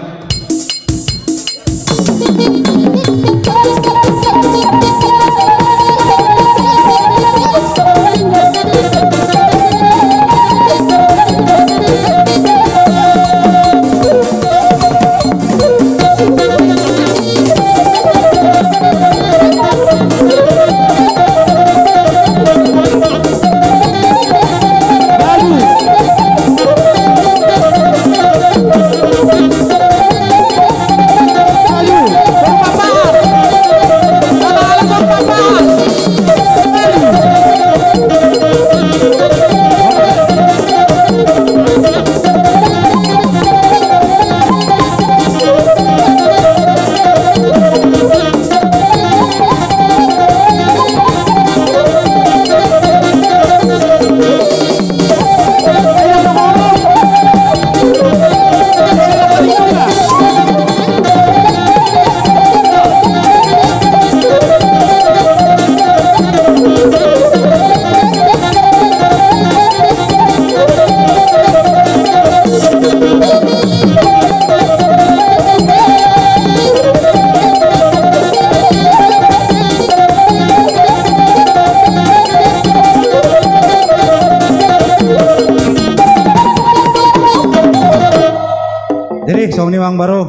Jadi, songon i ma amang boru.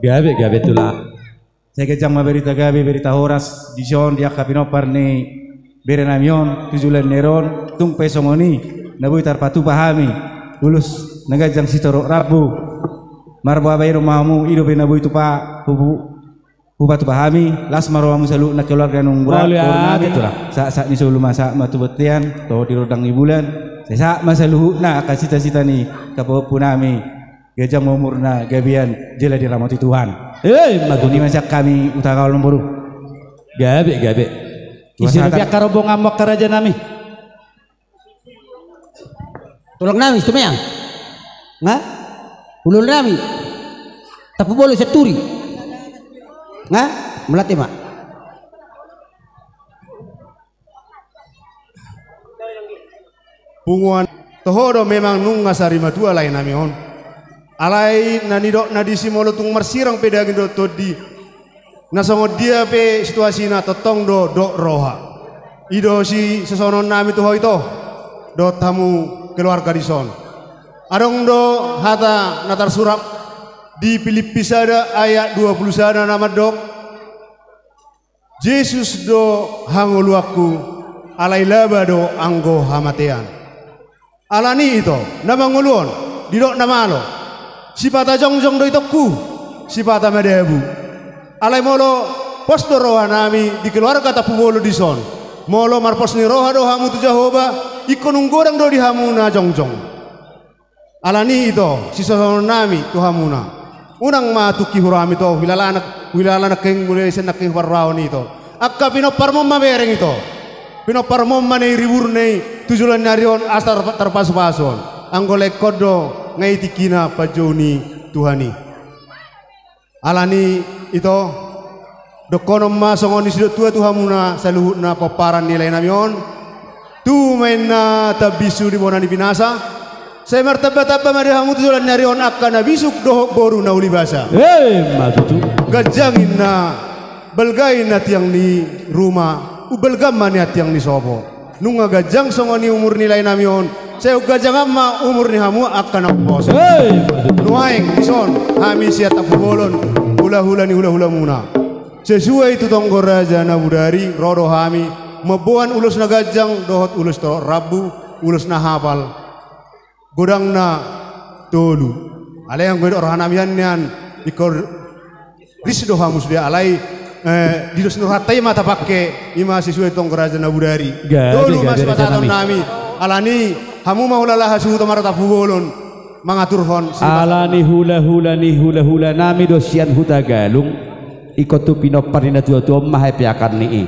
Gabe, gabe tulang. Sai ganjang ma berita gabe, berita horas, dison di angka pinompar ni bere nami on, tu joloan ni ari on, tung pe songon i, na boi tarpatupa hami, ulos na ganjang sitorop rambu, marboa bahenon ma hamu, i dope na boi tupa, hubu, hupatupa hami, las ma rohamu saluhutna keluarga nunga. Mauliate, boru nami, tulang. Sahat, sahat ni solu ma sahat ma tu bontean, toho di rondang ni bulan, sai sahat ma saluhutna angka cita-cita ni angka pahompu nami. Ganjang ma umurna, gabean jala diramoti Tuhan. Eh, ima tutu. Ima sian hami Hutagaol, amang boru. Gabe, gabe. Ise pe angka rombonganmu, angka raja nami? Tulang nami Situmeang. Nga? Hulahula nami Tampubolon, Sianturi. Nga? Mauliate ma. Punguan, toho do memang nunga sari matua lae nami on. Alai na nidokna disi, molo tung marsirang pe daging dohot tondi, na songon dia pe situasina, tongtong do dok roha. I do sisosonon nami tu ho ito, dohot hamu keluarga dison. Adong do hata na tarsurat di Pilippi sada ayat dua pulu sada na mandok, Jesus do hangoluanku, alai laba do anggo hamatean. Alani ito, na mangolu on, didok na malo, sipata jongjong do itongku, sipata madabu. Alai molo pos do roha nami di keluarga Tampubolon dison, molo marpos ni roha do hamu tu Jahowa, ingkon umgodang do di hamu na jongjong. Alani ito, sisosonon nami tu hamuna. Unang ma tungki hurang hami ito, huilala nangkin, mulai sian nangkin huparrohahon ito. Angka pinomparmon ma bereng ito. Pinomparmon ma na i riburna i tu joloan ni ari on asa tar-, tarpasupasu on. Anggo lae ingkon do, nga i tingkina panjou ni Tuhan i. Alani ito, dohonon ma songon ni sidok tua tu hamuna saluhutna pomparan ni lae nami on. Tu ma inna tambinsu di bona ni pinasa, sai martambatamba ma di hamu tu joloan ni ari on angka na bisuk dohot boru na uli basa. Eh, ima tutu. Ganjang inna, balga inna tiang ni ruma, umbalgam ma nian tiang ni sopo. Nunga ganjang songon i umur ni lae nami on, sai umganjangan ma umur ni hamu angka na umposo. Hei, ima tutu. Nuaeng dison hami sian Tampubolon, hulahula ni hulahulamuna. Sesuai tu tonggo raja na bodari, ro do hami Mamboan ulos na ganjang dohot ulos torop rambu, ulos na hapal, godangna tolu. Alai anggo didok rohanami an nian, ingkon ris do hamu sude, alai, eh, di dos ni rohanta i ma tapangke, i ma sesuai tong raja na bodari. Gabe, tolu ma gabe, raja nami. Sipasahatonnami. Alani, hamu ma hulala hasuhuton marga Tampubolon mangaturhon. Alani hulahula ni hulahulanami do sian Hutagalung, ingkon tu pinompar ni natuatua on ma hapeakan ni i.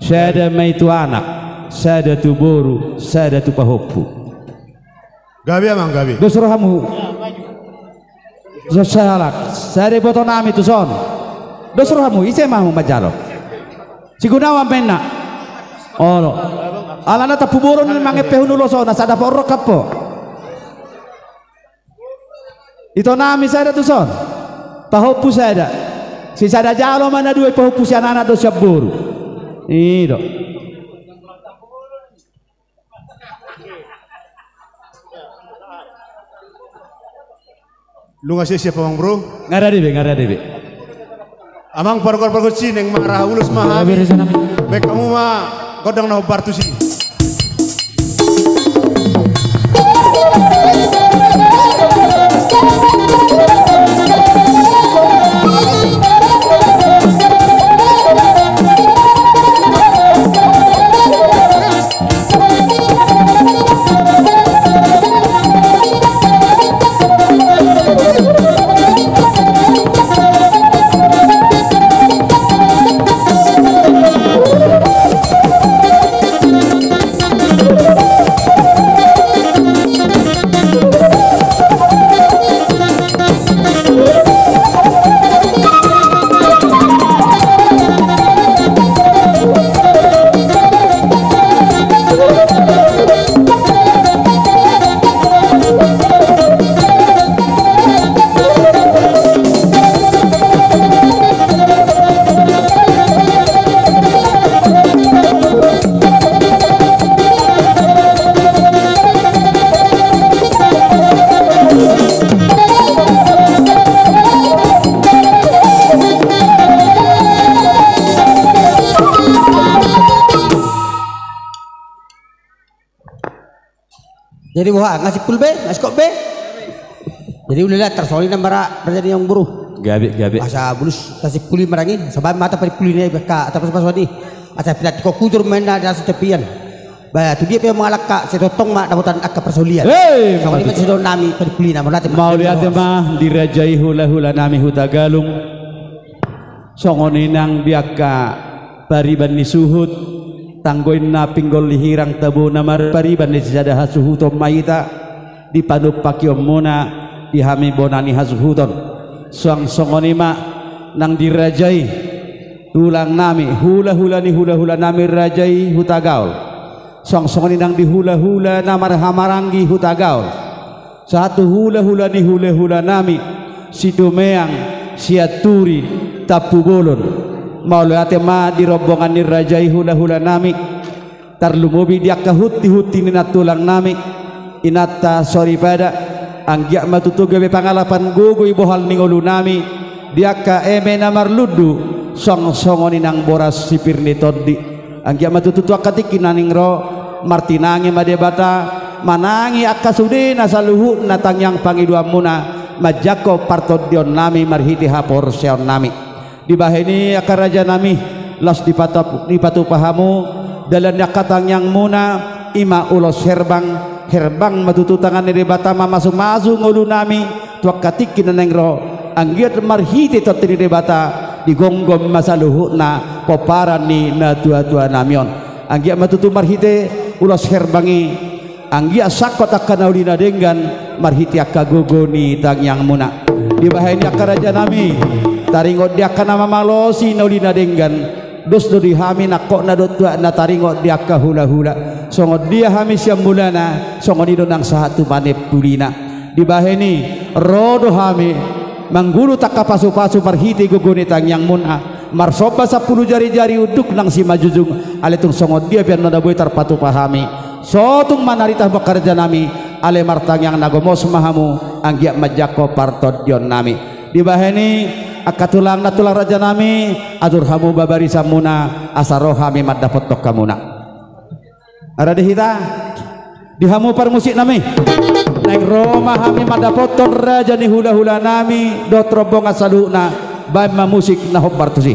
Sada ma i tu anak, sada tu boru, sada tu pahompu. Gabe amang, gabe. Dos rohamu. Sahalak, sada ibotonami tuson. Dos rohamu, ise ma hamu manjalo? Si Gunawan ma inna. Olo. Alana Tampubolon i mangepehon ulos on, asa dapot rongkap ho. Itonami sada tuson. Pahompu sada. Sisada jalo ma na dua i, pahompu sian anak dohot sian boru. I do. Nunga siap-siap amang bro? Nga rade be, nga rade be. Amang pargor-pargor sineng mara ulos ma hami. Baen hamu ma gondang na hombar tusi. Jadi boha, nga simpul be, nga singkop be. Jadi ulaon tarsongon i na mara raja ni amang boru. Gabe, gabe. Asa bulus tasimpuli ma nang i, soban ma hata panimpuli na i, angka hata pasu-pasuan i. Asa pinantikhon hujur ma inna di atas tepian. Ba tu dia pe mangalangka, sai tongtong ma dapotan angka parsaulian. Hei, songon i ma sidohononnami panimpulina, mauliate ma. Mauliate ma di raja i hulahulanami Hutagalung. Songon i nang di angka pariban ni suhut, tanggo inna pinggol ni hirang, tabo na marpariban ni sisada hasuhuton ma hita, di panumpahion muna di hami bona ni hasuhuton. Suang songon i ma nang di raja i, tulangnami, hulahula ni hulahulanami raja i Hutagaol. Suang songon i nang di hulahula na marhahamaranggi Hutagaol. Sahat tu hulahula ni hulahulanami, Situmeang, Sianturi, Tampubolon. Mauliate ma di rombongan ni raja i hulahulanami. Tarlumobi di angka huntihunti ni nantulangnami, inanta soripada, anggiat ma tutu gabe pangalapan gogo i bohal ni ngolunami, di angka eme na marlundu, suang songon i nang boras sipir ni tondi. Anggiat ma tutu tu angka tingki na naeng ro, martinangi ma Debata, manangi angka sudena saluhutna tangiang pangidoanmuna, manjangkon partondionnami marhite haporseaonnami. Dibahen i angka rajanami, laos dipatap-, dipatupa hamu dalan ni angka tangiangmuna, i ma ulos herbang, herbang ma tutu tangan ni Debata mamasumasu ngolunami, tu angka tingki na naeng ro, anggiat marhite tondi ni Debata, digomgom ma saluhutna pomparan ni natuatuanami on. Anggiat ma tutu marhite ulos herbang i, anggiat sangkot angka na uli na denggan, marhite angka gogo ni tangiangmuna. Dibahen i angka rajanami, taringot di angka na mamalosi na uli na denggan, dos do di hami nangkokna dohot tuatna taringot di angka hulahula. Songon dia hami sian mulana, songon i do nang sahat tu panimpulina. Dibahen i, ro do hami, manggulut angka pasupasu marhite gogo ni tangiangmuna, marsomba sampulu jarijari unduk nang simanjujung, alai tung songon dia pe annon na boi tarpatupa hami. So tung manarita hamu angka rajanami, alai martangiang na gomos ma hamu, anggiat manjangkon partondionnami. Dibahen i, angka tulang na tulang rajanami, atur hamu barisanmuna, asa ro hami mandapothon hamuna. Rade hita di hamu parmusiknami. Naeng ro ma hami mandapothon raja ni hulahulanami dohot rombongan saluhutna. Baen ma musik na hombar tusi.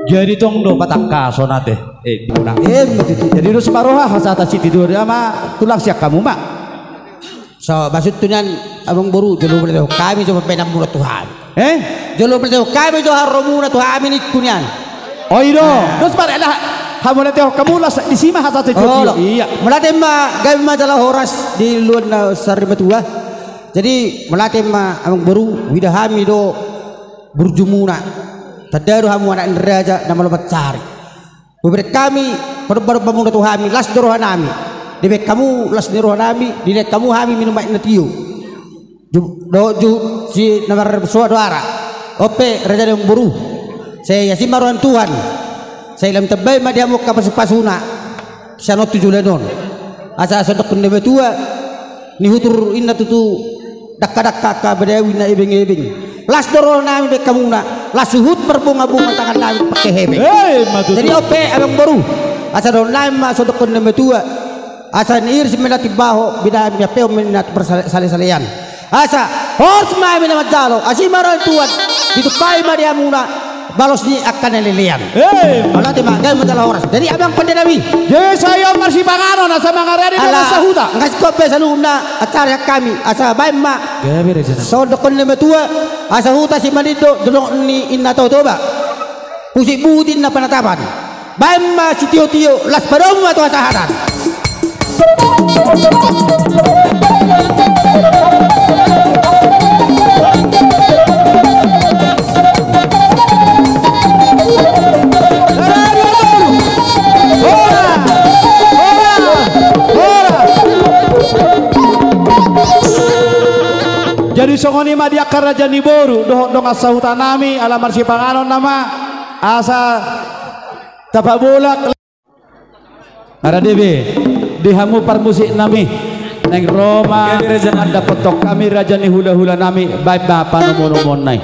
Jadi tong do patangkason ate. Eh, di bona. Em, betul. Jadi dos ma roha hasahatan sitido dia ma tulang sian hamu ma. So, maksud tu nian, amang boru, jolo mauliate hami jo pambahenanmuna tu hami. Eh? Jolo mauliate hami jo haroromuna tu hami ningku nian. Oh, i do. Nah. Dos ma rela, hamu mauliate hamu las disi ma hasahatan sitido. Olo. Iya. Mauliate ma, gabe ma jala horas di luan na sari matua. Jadi, mauliate ma amang boru, huida hami do burjumuna. Tanda do hamu anak ni raja na malo mansari. Hubereng hami, padompadompamuna tu hami, las do rohanami. Dibaen hamu las ni rohanami, dibaen hamu hami minum aek na tio. Ju-, dohot juhut si na marsoa do ara. On pe raja ni amang boru. Sai asi ma roha ni Tuhan. Sai lam tambai ma di hamu angka pasupasuna. Sian on tu joloan on. Asa sondokkon ni na matua, nihutur inna tutu dangkadangka angka badawi na ebengebeng. Las do rohanami baen hamuna, las huhut marbungabunga tangannami pake hepeng. Eh, ima tutu. Jadi on pe amang boru, asa dohononnami ma sondokkon ni na matua, asa niiris ma inna timbaho, binahen ma pehon ma inna tu parsalesalean. Asa horas ma hami na manjalo, asi ma roha ni Tuhan, ditumpahi ma di hamuna balos ni angka na lelean. Eh. Mauliate ma, gabe ma jala horas. Jadi amang pandenami. Jadi sai on marsipanganon asa mangaradi dongan sahuta. Nunga singkop be saluhutna acara hami, asa baen ma. Gabe raja na. Sondokkon ni na matua, asa huta Simanindo, dongan ni inna Totoba. Pusuk buhut inna Panataban. Baen ma sitiotio, las padomu ma tu hasahatan. Jadi songon i ma di angka raja ni boru dohot dongan sahutanami, ala marsipanganon nama, asa tapabolak. Ara debe, di hamu parmusiknami, naeng ro ma mandapothon hami raja ni hulahulanami, baen ma panomunomuonna i.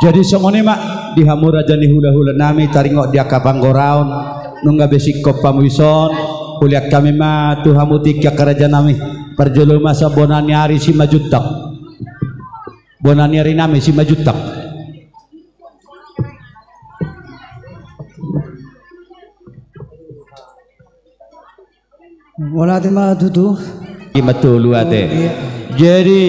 Jadi songon i ma di hamu raja ni hula-hula nami taringot di angka panggoraon, nunga be singkop hamu dison, huliat hami ma tu hamu tingki angka raja nami. Parjolo ma sian bona ni ari Simanjuntak. Bona ni ari nami Simanjuntak. Mauliate ma tutu. Ima tolu ate. Jadi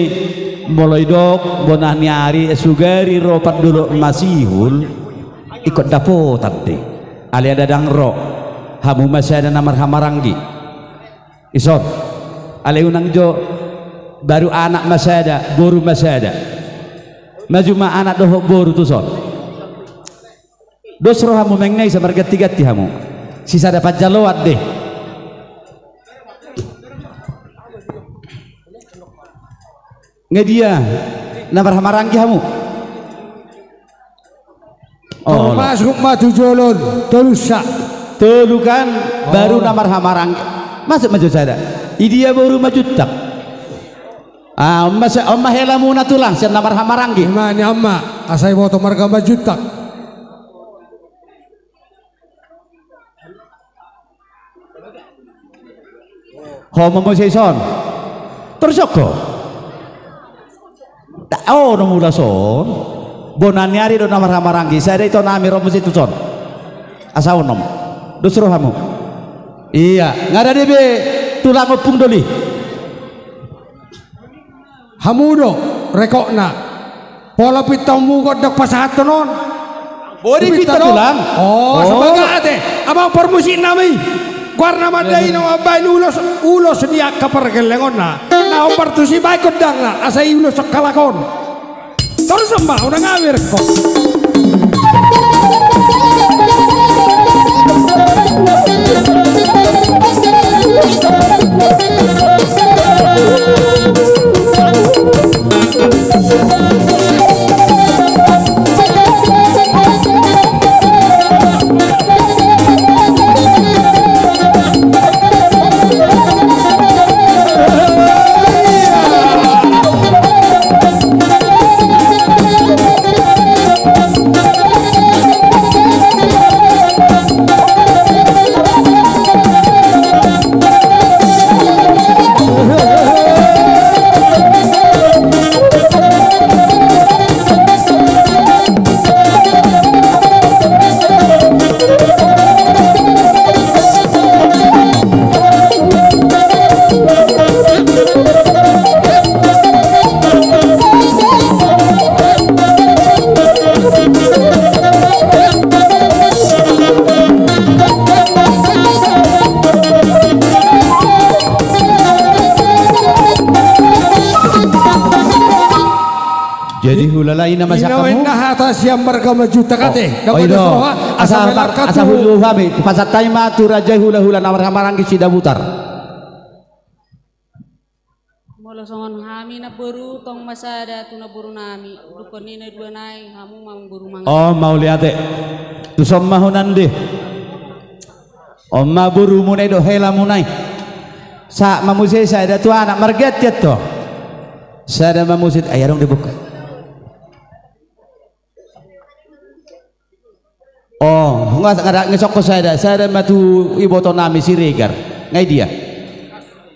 molo didok bona ni ari sugari ro pandolok masihul, ingkon dapotan do i. Alai ndang ro, hamu ma sada na marhahamaranggi. Dison. Alai unang jo, baru anak ma sada, boru ma sada. Maju ma anak dohot boru tuson. Dos rohamu manang na i, sai marganti-ganti hamu. Sisada panjaloan do i. Nga dia na marhahamaranggi hamu? Oh, masuk ma tu jolo on, tolu sa. Tolu kan, baru na marhahamaranggi. Masuk ma jo sada. Idia boru Manjuntak. Ah, on ma hela muna tulang, sian na marhahamaranggi. Ima ni on ma, asa diboto marga Manjuntak. Ho ma muse dison. Torus ho. Olo mula son. Bona ni ari do na marhahamaranggi, sada ito nami ro muse tuson. Asa onom. Dos rohamu. Ia, nga ada dope tulang ompung doli. Hamu do rekokna. Pola pintamu gondang pasahathon on. Boi pinta tulang. Oh, semangat ate. Amang parmusik nami. Goarna mandai na mambaen ulos, ulos ni angka pargellengonna. Na hombar tusi baen gondangna asa iulos halak on. Torus on ma, unang awer ko. Jadi hulala, ina ma sian hamu. Ina ma hata sian marga Manjuntak ate. Oh, asa, asa hujou hami. Pasahat hami ma tu raja hula-hula na marhahamaranggi Sidabutar. Molo songon hami namboru, tong ma sada tu namboru nami, dungkon ni na dua nai, hamu ma namboru mangan. Oh, mauliate. Tuson ma ho nande. On ma borumuna i dohot helamuna i. Sahat ma muse sada tu anak marganti antong. Sada ma muse, ai adong do buka. Oh, nga, nga, nga songko sada, sada ma tu iboto nami Siregar. Nga idia.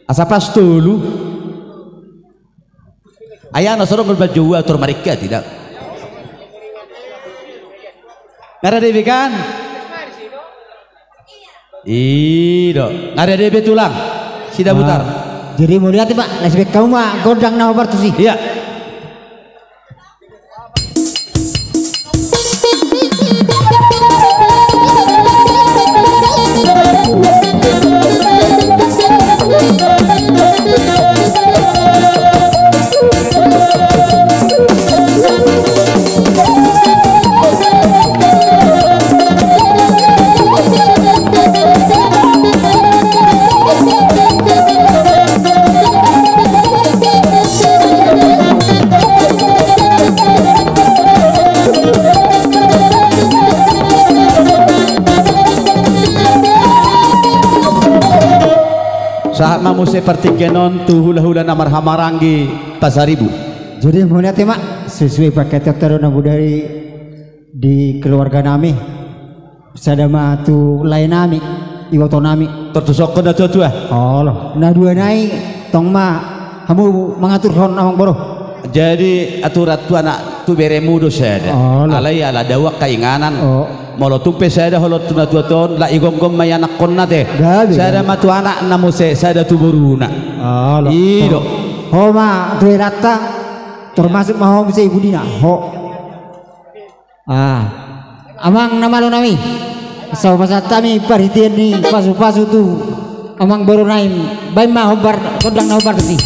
Asa pas tolu. Ai na so adong do banjou atur marikka tidak. Nga ada dope kan? I do. Nga ada dope tulang. Sidabutar. Jadi mauliate ma, las bek hamu ma gondang na hombar tusi. Ia. Sahat ma muse partingkian on tu hula-hula na marhahamaranggi Pasaribu. Jadi mauliate ma, sesuai paketan taro na budari. Di keluarga nami, sada ma tu lae nami, iboto nami. Tor tu songkon na tua-tua. Olo, na dua nai tong ma hamu mangaturhon amang boru. Jadi aturan tu anak tu beremu do sada. Olo. Alai ala dao angka inganan. O. Molo tung pe sada holong tu na tua-tua on, la igomgom ma ianakhonna te. Gabe, gabe. Sada ma tu anakna muse, sada tu boruna. Olo. I do. Ho ma tu heranta, termasuk ma ho muse ibunina. Ho. Ah, amang na malo nami, sahat ma hami parhitean ni pasu-pasu tu amang boru nami, baen ma hombar, gondang na hombar tusi.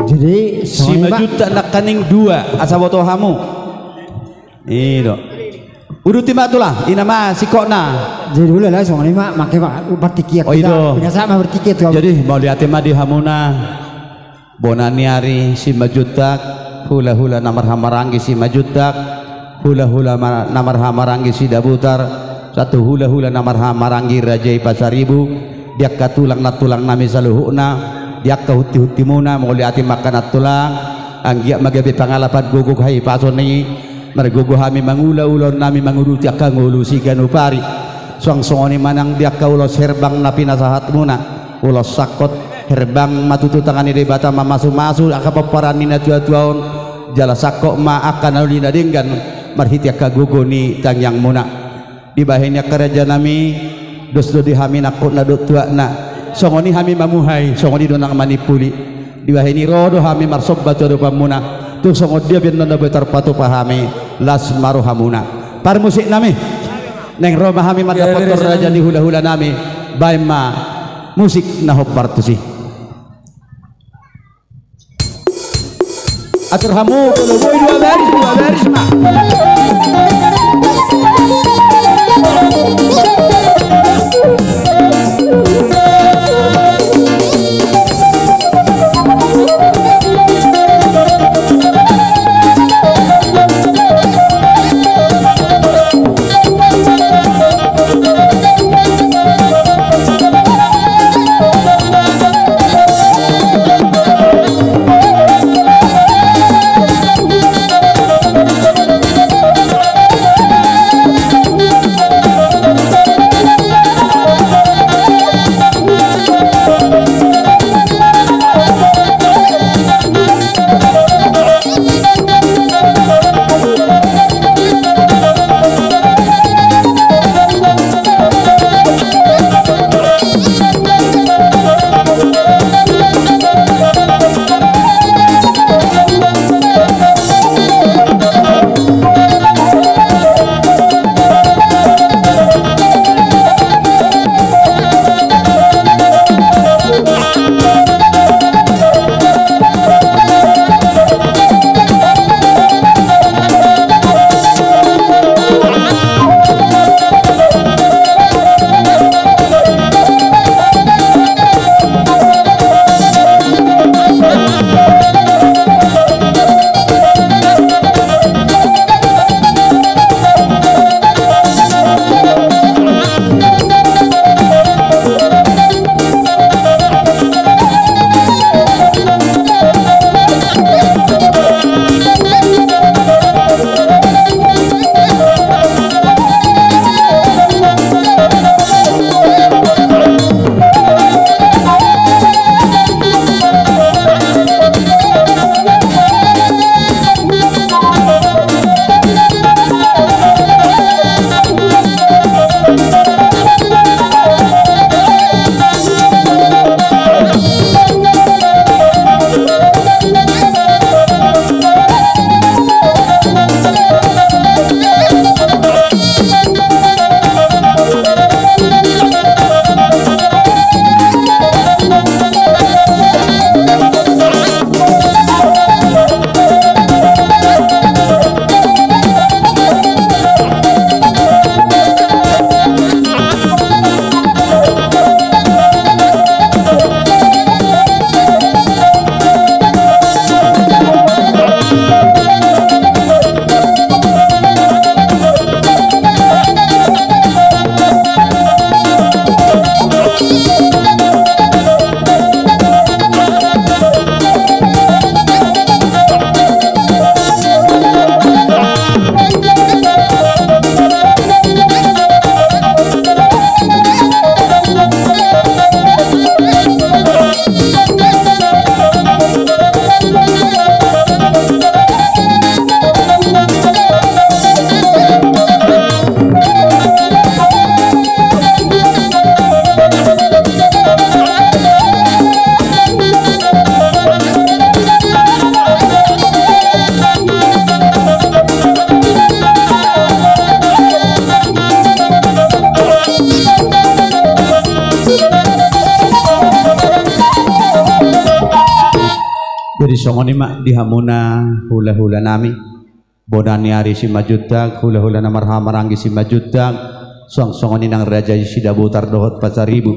Jadi, Simanjuntak nangkaning dua, asa boto hamu. I do. Uduti ma tulang, i nama singkopna. Jadi, ulalah, songon i ma, mangke ma, partingkian. O, i do. Biasa ma partingkian tu. Jadi, mauliate ma di hamuna. Bona ni ari Simanjuntak, hula-hula na marhahamaranggi Simanjuntak, hula-hula ma-, na marhahamaranggi Sidabutar, sahat tu hula-hula na marhahamaranggi Raja i Pasaribu, di angka tulang nantulang nami saluhutna, di angka hunti-huntimuna, mauliate ma angka nantulang, anggiat ma gabe pangalapan gogo hahipason i, margogo hami mangula ulaon nami manguduti angka ngolu siganup ari. Suang songon i ma nang di angka ulos herbang na pinasahatmuna, ulos sangkot, herbang ma tutu tangan ni Debata mamasu-masu angka pomparan ni na tua-tua on, jala sangkot ma angka na uli na denggan marhite angka gogo ni tangiangmuna. Dibahen i angka raja nami, dos do di hami nangkok na dohot tuakna. Songon i hami mamuhai, songon i do nang manimpuli. Dibahen i ro do hami marsomba tu adopanmuna. Tung songon dia pe annon na boi tarpatupa hami, las ma rohamuna. Parmusik nami. Naeng ro ma hami mandapothon raja ni hula-hula nami. Baen ma musik na hombar tusi. Atur hamu, molo boi dua baris, dua baris ma. Songon i ma di hamuna hula-hula nami, bona ni ari Simanjuntak, hula-hula na marhaha maranggi Simanjuntak, suang songon i nang raja i Sidabutar dohot Pasaribu.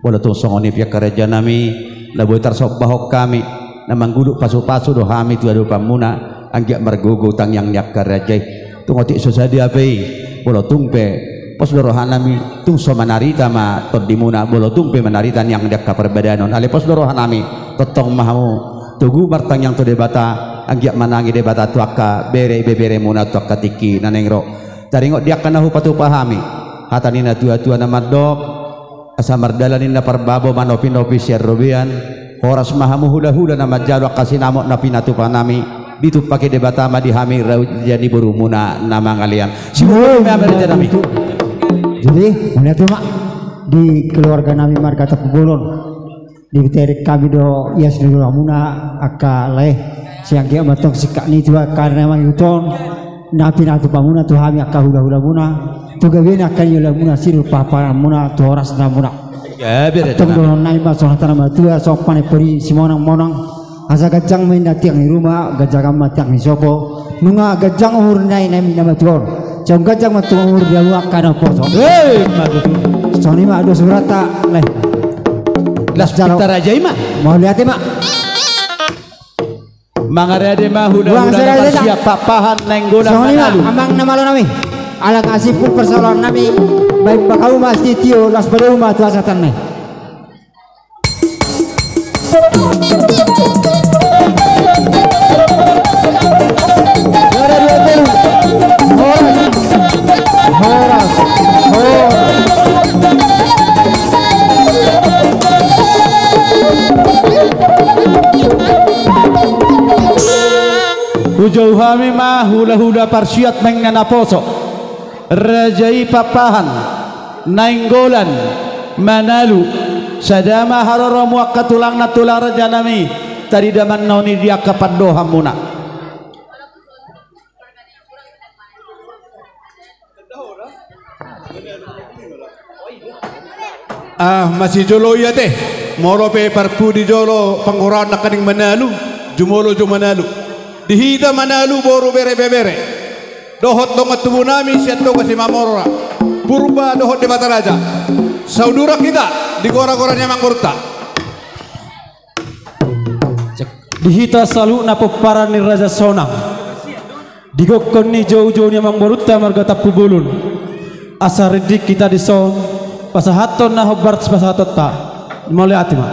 Molo tung songon i pe angka raja nami, na boi tarsombahon hami, na mangguluk pasu-pasu do hami tu adopanmuna, anggiat margogo tangiang ni angka raja i. Tung otik so sadia pe i, molo tung pe pos do roha nami, tung so manarita ma tondimuna, molo tung pe manarita niang di angka parbadanon. Alai pos do roha nami, tongtong ma hamu togu martangiang tu Debata, anggiat manangi Debata tu angka bere ibeberemuna tu angka tingki na naeng ro. Taringot di angka na hupatupa hami, hata ni na tua-tua na mandok, asa mardalan ninna parbabo manopi-nopi sian robean. Horas ma hamu hula-hula na manjalo angka sinamot na pinatupa nami, ditumpak i Debata ma di hami raja ni borumuna na mangalean. Siboto ma raja nami. Jadi mauliate ma di keluarga nami marga Tampubolon. Diterek hami do ias ni tulang muna angka lae, sai anggiat ma tong singkat ni tu angka na mangihuthon na pinatupa muna tu hami angka hula-hula muna, tu gabe ni angka ni ulaon muna, siru paparan muna tu horas na muna. Gabe da tong dohonon nami ma songon hata na matua, songon panempon ni simonang-monang. Asa ganjang ma inna tiang ni ruma, ganjangan ma tiang ni sopo. Nunga ganjang umur nai nami na matua on, sai ganjang ma tong umur di hamu angka na poso. Hei, ma tutu. Songon i ma dos berata, lae. Las jalo. Pinta raja i ma. Mauliate ma. Mangarade ma hula-hula na marsiap Pakpahan, Nainggolan, songon i ma, Manalu. Amang na malo nami. Ala nga simpul parsaoran nami. Baen ma hamu ma sitio, laos padomu ma tu hasahatan nai. Hujou hami ma hula-hula parsiat naeng na naposo. Raja i Pakpahan, Nainggolan, Manalu, sada ma haroromu angka tulang na tulang raja nami, tarida ma annon i di angka pandohan muna. Ah, masijolo i ate, molo pe parpudi jolo panggoraon nangkaning Manalu, jumolo jo Manalu. Di hita Manalu boru bere bebere. Dohot dongan tubu nami sian Toga Simamora, Purba dohot Debata Raja. Saudurang hita di gora-gora ni amangborunta. Di hita saluhutna pomparan ni Raja Sonang, di gokhon ni jou-jou ni amangborunta marga Tampubolon. Asa rindik hita dison pasahathon na hombar sipasahatonta. Mauliate ma.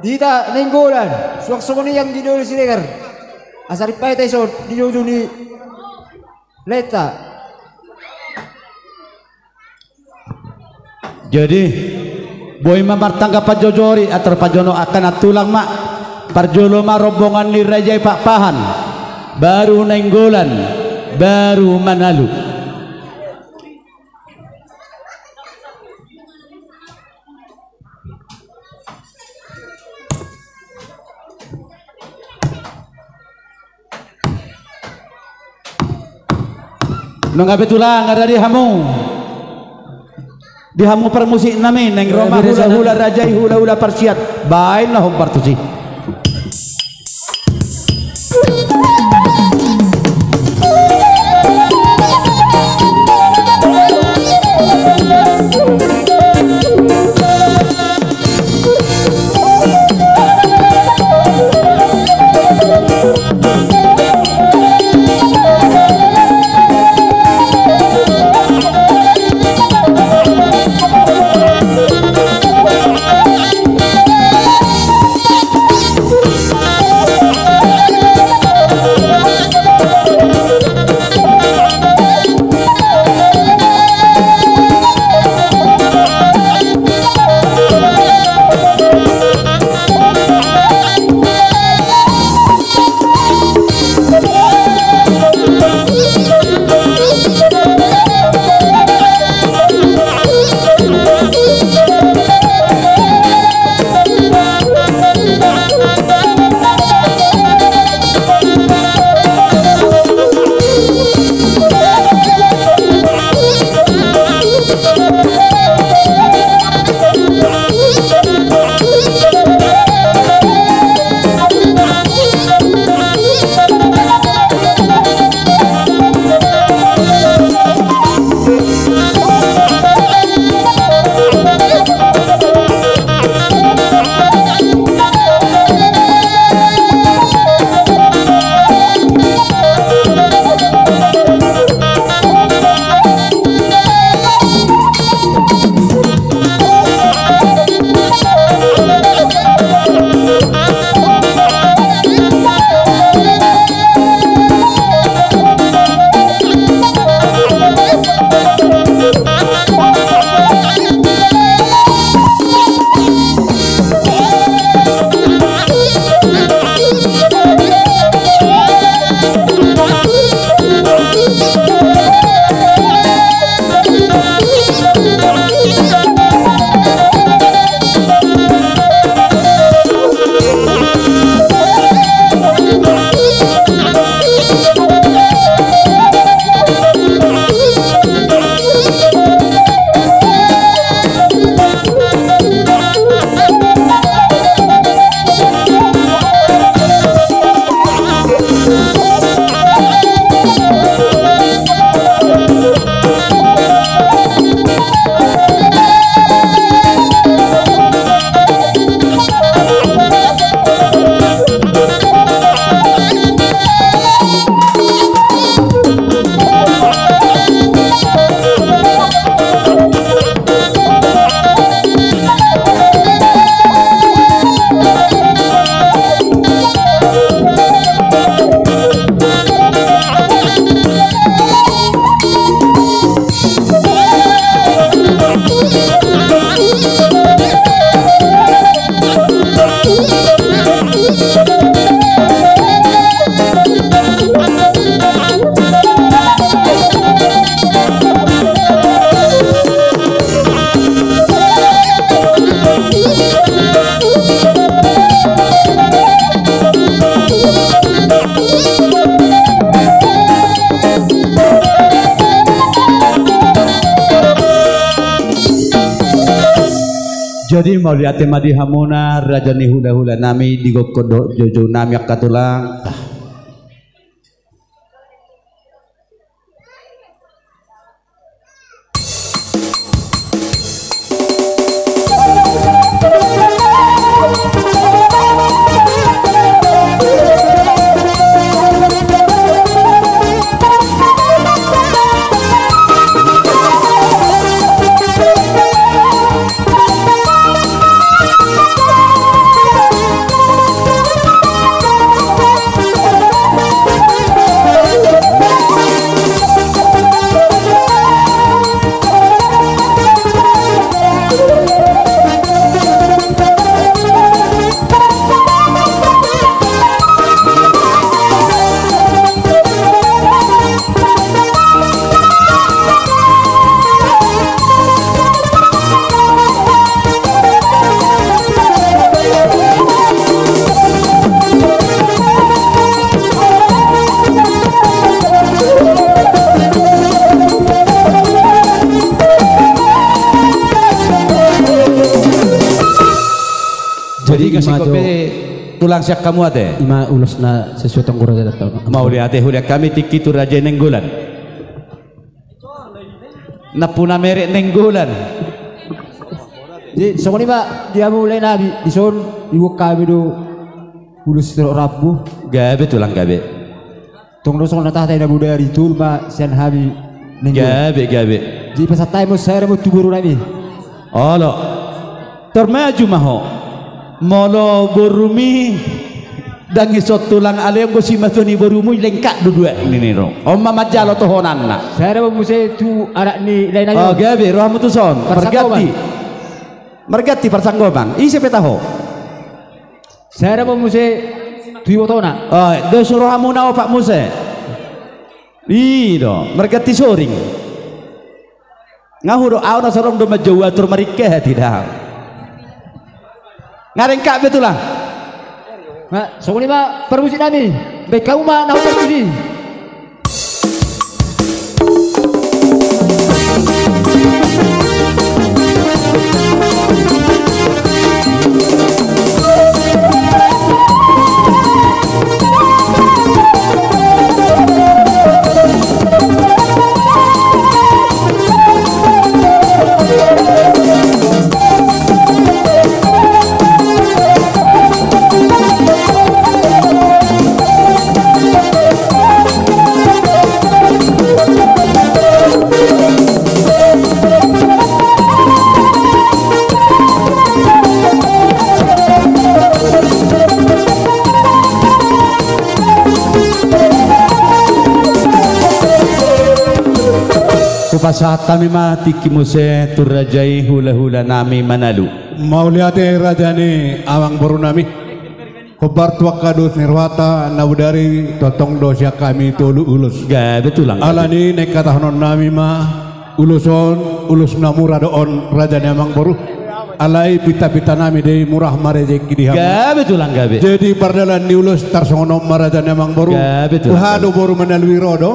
Di hita Nainggolan, suang songon i nang di doli Siregar. Asa ripaita ison di jou-jou ni laenta. Jadi boi ma martangga panjojori, atar panjono angka na tulang ma. Parjolo ma rombongan ni raja i Pakpahan, baru Nainggolan, baru Manalu. Nunga pe tulang, rade hamu. Di hamu parmusik nami, naeng ro ma hula-hula raja i, hula-hula parsiat, baen na hombar tusi. Jadi mauliate ma di hamuna raja ni hulahula nami, di gokhon dohot joujou nami angka tulang. Jadi ima kasih jo kopi tulang sian hamu ate. Ima ulos na sesuai tonggo raja datang. Mauliate hulian hami tingki tu Raja Nainggolan. Nampuna merek Nainggolan. Jadi songon i ma di hamu lae nami, dison diboan hami do ulos torop rambu. Gabe tulang gabe. Tong do songon na tahe na bodari, tolu ma sian hami Nainggolan. Gabe gabe. Jadi pasahat hami ma sada ma tu boru nami. Olo. Tor maju ma ho. Molo borumi ndang dison tulang, alai anggo simatua ni borumu i lengkap do dua ninna i ro. On ma manjalo tohonanna. Sada ma muse tu anak ni lae nami. O gabe, ro hamu tuson. Marganti. Marganti parsanggoman. Ise pe taho. Sada ma muse tu ibotona. O dos ro hamu na opat muse. I do, marganti soring. Nga hudok au na so adong do manjou atur maringkati da. Nga lengkap be tulang. Nga songon i ma parmusik nami. Baen hamu ma na parmusik. Hupasahat hami ma tingki muse tu raja i hulahula nami Manalu. Mauliate raja ni amangboru nami. Hombar tu angka dos ni rohanta na bodari tongtong do sian hami tolu ulos. Gabe tulang. Alani naeng hatahonon nami ma ulos on, ulos na mura do on raja ni amangboru. Alai pintapinta nami do i mura ma rejeki di hamu. Gabe tulang gabe. Jadi pardalan ni ulos tarsongon on ma raja ni amangboru. Gabe tulang. Boha do boru Manalu i ro do.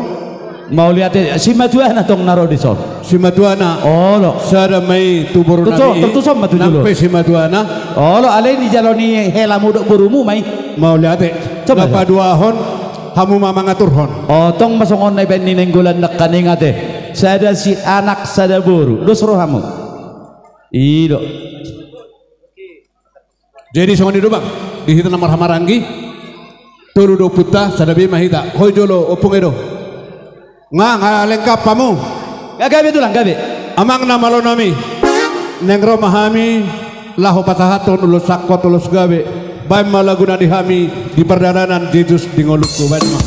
Mauliate, simatuana tong na ro dison. Simatuana. Olo. Sada ma i tu boru nami. Tuson, tuson ma tu jolo. Nang pe simatuana. Olo, alai dijalo ni helamu dohot borumu ma i. Mauliate. Coba. Napaduahon, hamu ma mangaturhon. O, tong ma songon na ibaen ni Nainggolan nangkaning ate. Sada si anak, sada boru. Dos ro hamu. I do. Jadi songon i do bang, di hita na marhahamaranggi, tolu do ompunta, sada be ma hita. Hoi jolo, ompung Edo. Nga, nga lengkap hamu. Nga gabe tulang, gabe. Amang na malo nami. Naeng ro ma hami, laho pasahathon ulos sangkot ulos gabe. Baen ma laguna di hami, di pardalanan Jesus di ngolungku, baen ma.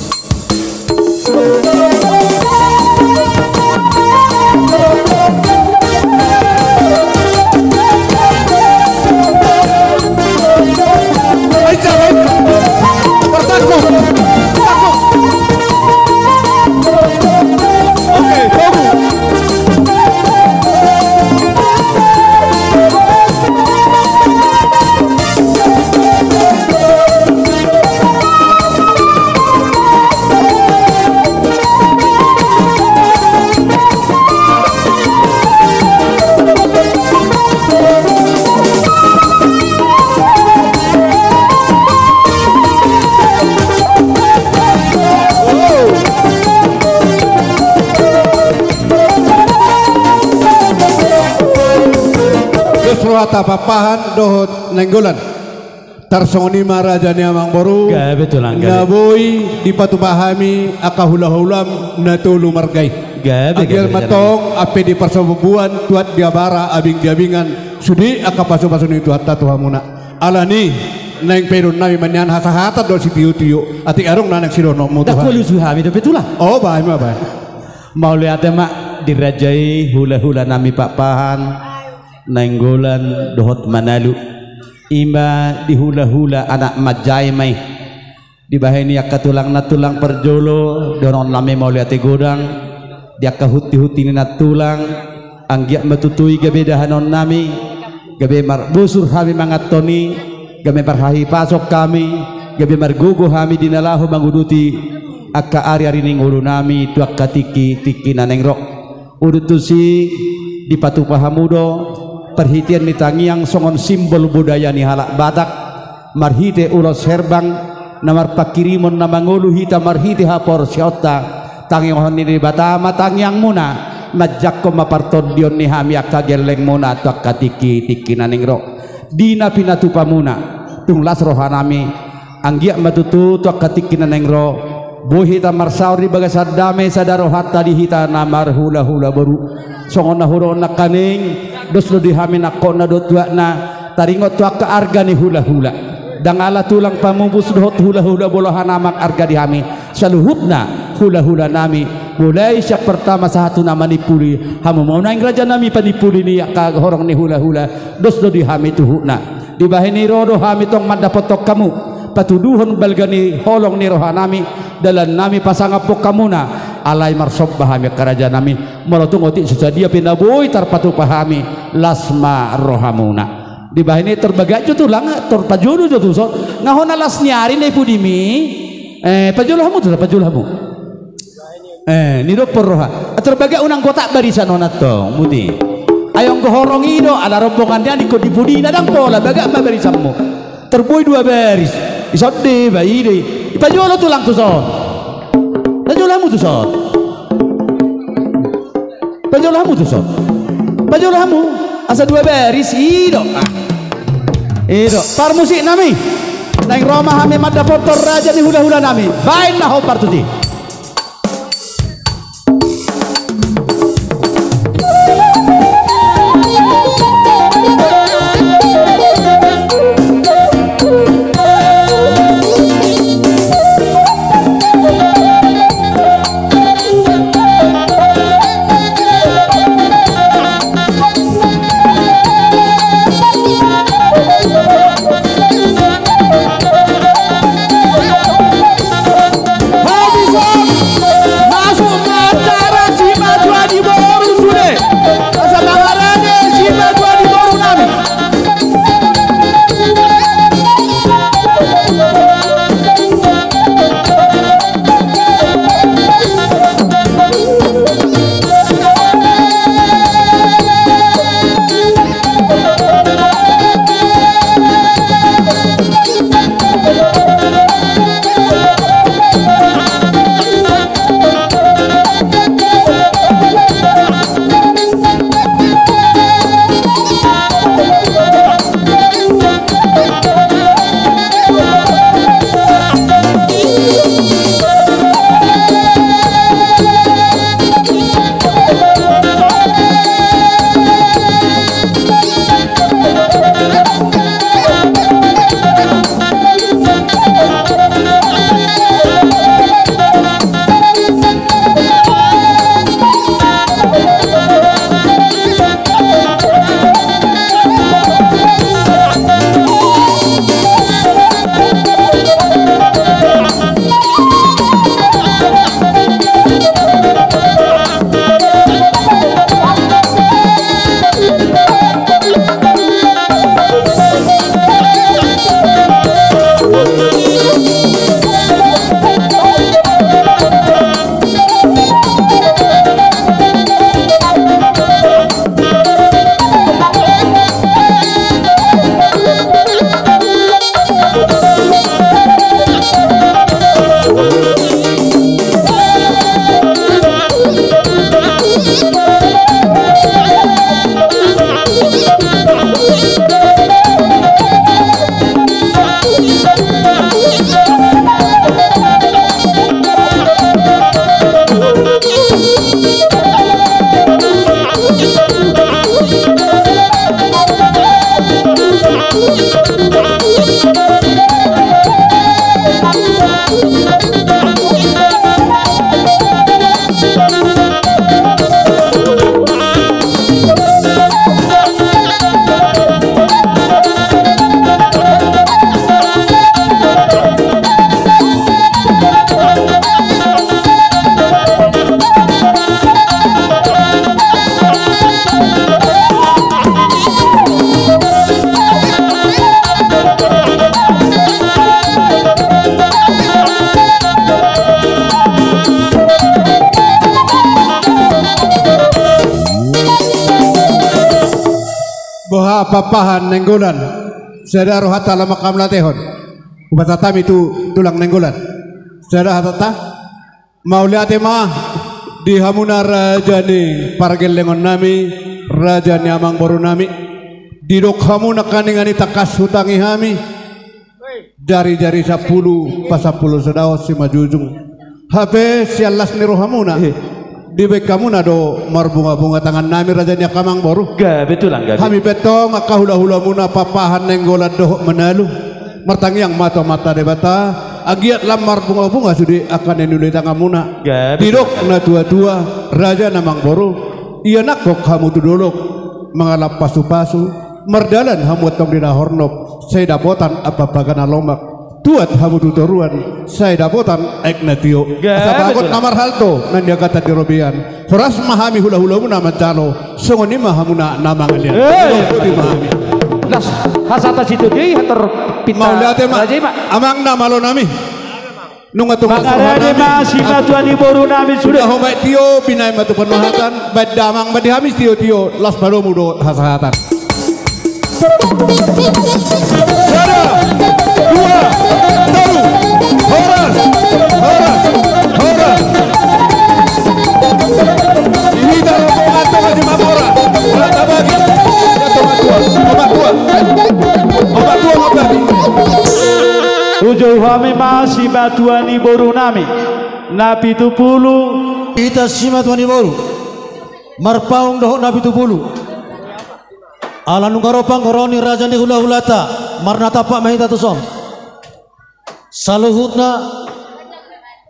Pakpahan dohot Nainggolan. Tarsongon i ma raja ni amangboru. Gabe tulang, gabe. Na boi dipatupa hami angka hulahulam na tolu marga i. Gabe, gabe. Anggiat ma tong ampe di parsabubuan, tuat di abara, abing di abingan, sude angka pasupasu ni Tuhanta tu hamuna. Alani i naeng paidonami ma nian hasahatan dohot sitiotio, atik adong na naeng sidohononmu tu hami. Ndang hualusi hami dope tulang. O, baen ma, baen. Mauliate ma di raja i, hulahulanami Pakpahan, Nainggolan dohot Manalu. I ma di hulahula anak manjae ma i. Dibahen i angka tulang, na tulang parjolo dohononnami mauliate godang di angka huntihunti ni nantulang. Anggiat ma tutu i gabe dahanonnami, gabe marbosur hami manganhon i, gabe marhahipason hami, gabe margogo hami di na laho manguduti angka ariari ni ngolunami tu angka tingkitingki na naeng ro. Udut tusi, dipatupa hamu do parhitean ni tangiang songon simbol budaya ni halak Batak, marhite ulos herbang na marpanghirimon na mangolu hita marhite haporseaonta. Tangihon ni Debata ma tangiangmuna, manjangkon ma partondion ni hami angka gellengmuna tu angka tingkitingki na naeng ro. Di na pinatupamuna, tung las rohanami. Anggiat ma tutu tu angka tingki na naeng ro, boi hita marsaor di bagasan dame sada rohanta di hita na marhulahula boru. Songon na hudokkon nangkaning, dos do di hami nangkok na dohot tuatna, taringot tu angka arga ni hulahula. Ndang ala tulang pamupus dohot hulahula bolon hanamang arga di hami. Saluhutna hulahulanami, mulai sian pertama sahat tu na manimpuli. Hamu ma nuaeng rajanami panimpuli ni angka horong ni hulahula, dos do di hami tu huhutna. Dibahen i ro do hami tong mandapothon hamu, patuduhon balga ni holong ni rohanami, dalannami pasangaphon hamuna, alai marsomba hami angka rajanami, molo tung otik so sadia pe na boi tarpatupa hami, las ma rohamuna. Dibahen i tor bagak jo tulang, tor pajolo jo tuson, nga hona las ni ari na i pudimi, eh, pajolo hamu tuson, pajolo hamu. Eh, nidophon roha. Tor bagak unang gotak barisan on antong, muti. Ai anggo horong i do, ala rombongan ni an ingkon di pudina ndang pola, bagak ma barisanmu. Tor boi dua baris. Ison de, ba i de. Pajolo tulang tuson. Pajolo hamu tuson. Pajolo hamu tuson. Pajolo hamu. Asa dua baris, i do. Ah. I do. Parmusiknami. Naeng ro ma hami mandapothon raja ni hulahulanami. Baen ma hombar tusi. Papahan Nainggolan. Sada rohanta lam angka mauliatehon. Hupasahat hami tu tulang Nainggolan. Sada hatanta. Mauliate ma di hamuna raja ni pargellengon nami, raja ni amangboru nami. Didok hamu nangkaningan i tangkas hutangi hami. Jari-jari sampulu pasampulu sadao simanjujung. Hape sian las ni rohamuna. Eh. Dibaen hamuna do marbunga-bunga tangan nami raja ni angka amangboru. Gabe tulang gabe. Hami pe antong angka hula-hulamuna Papahan Nainggolan dohot Manalu. Martangiang ma tu Amanta Debata, anggiat lam marbunga-bunga sude angka na niula ni tanganmuna. Gabe. Didok na tua-tua, raja na amangboru, ianakhon hamu tu dolok, mangalap pasu-pasu, mardalan hamu antong di na hornop, sai dapotan ampapaga na lomak. Tuat hamu tu toruan, sai dapotan aek na tio. Gabe. Asa bagot tulang na marhalto, na niagatan di robean. Horas ma hami hula-hulamuna manjalo, songon i ma hamuna na mangalean. Eh. Boti ma hami. Las, hasahatan sitio i, hator pinta. Mauliate ma. Raja i ma. Amang na malo nami. Nunga tung mangarade ma simatua ni boru nami sude. Nunga homai tio, binaen ma tu parrohatan, baen damang ma di hami tio-tio, las ma domu dohot hasahatan. Sada, dua, tolu. Horas, horas, horas. Di hita rombongan Tonga Simamora. Rata bagi. Ya Tonga tua, omak tua. Omak tua, omak tua. Hujou hami ma simatua ni boru nami. Na pitu pulu. Hita simatua ni boru. Marpaung dohot na pitu pulu. Ala nunga ro panggoraon ni raja ni hula-hulanta, marnatampak ma hita tuson. Saluhutna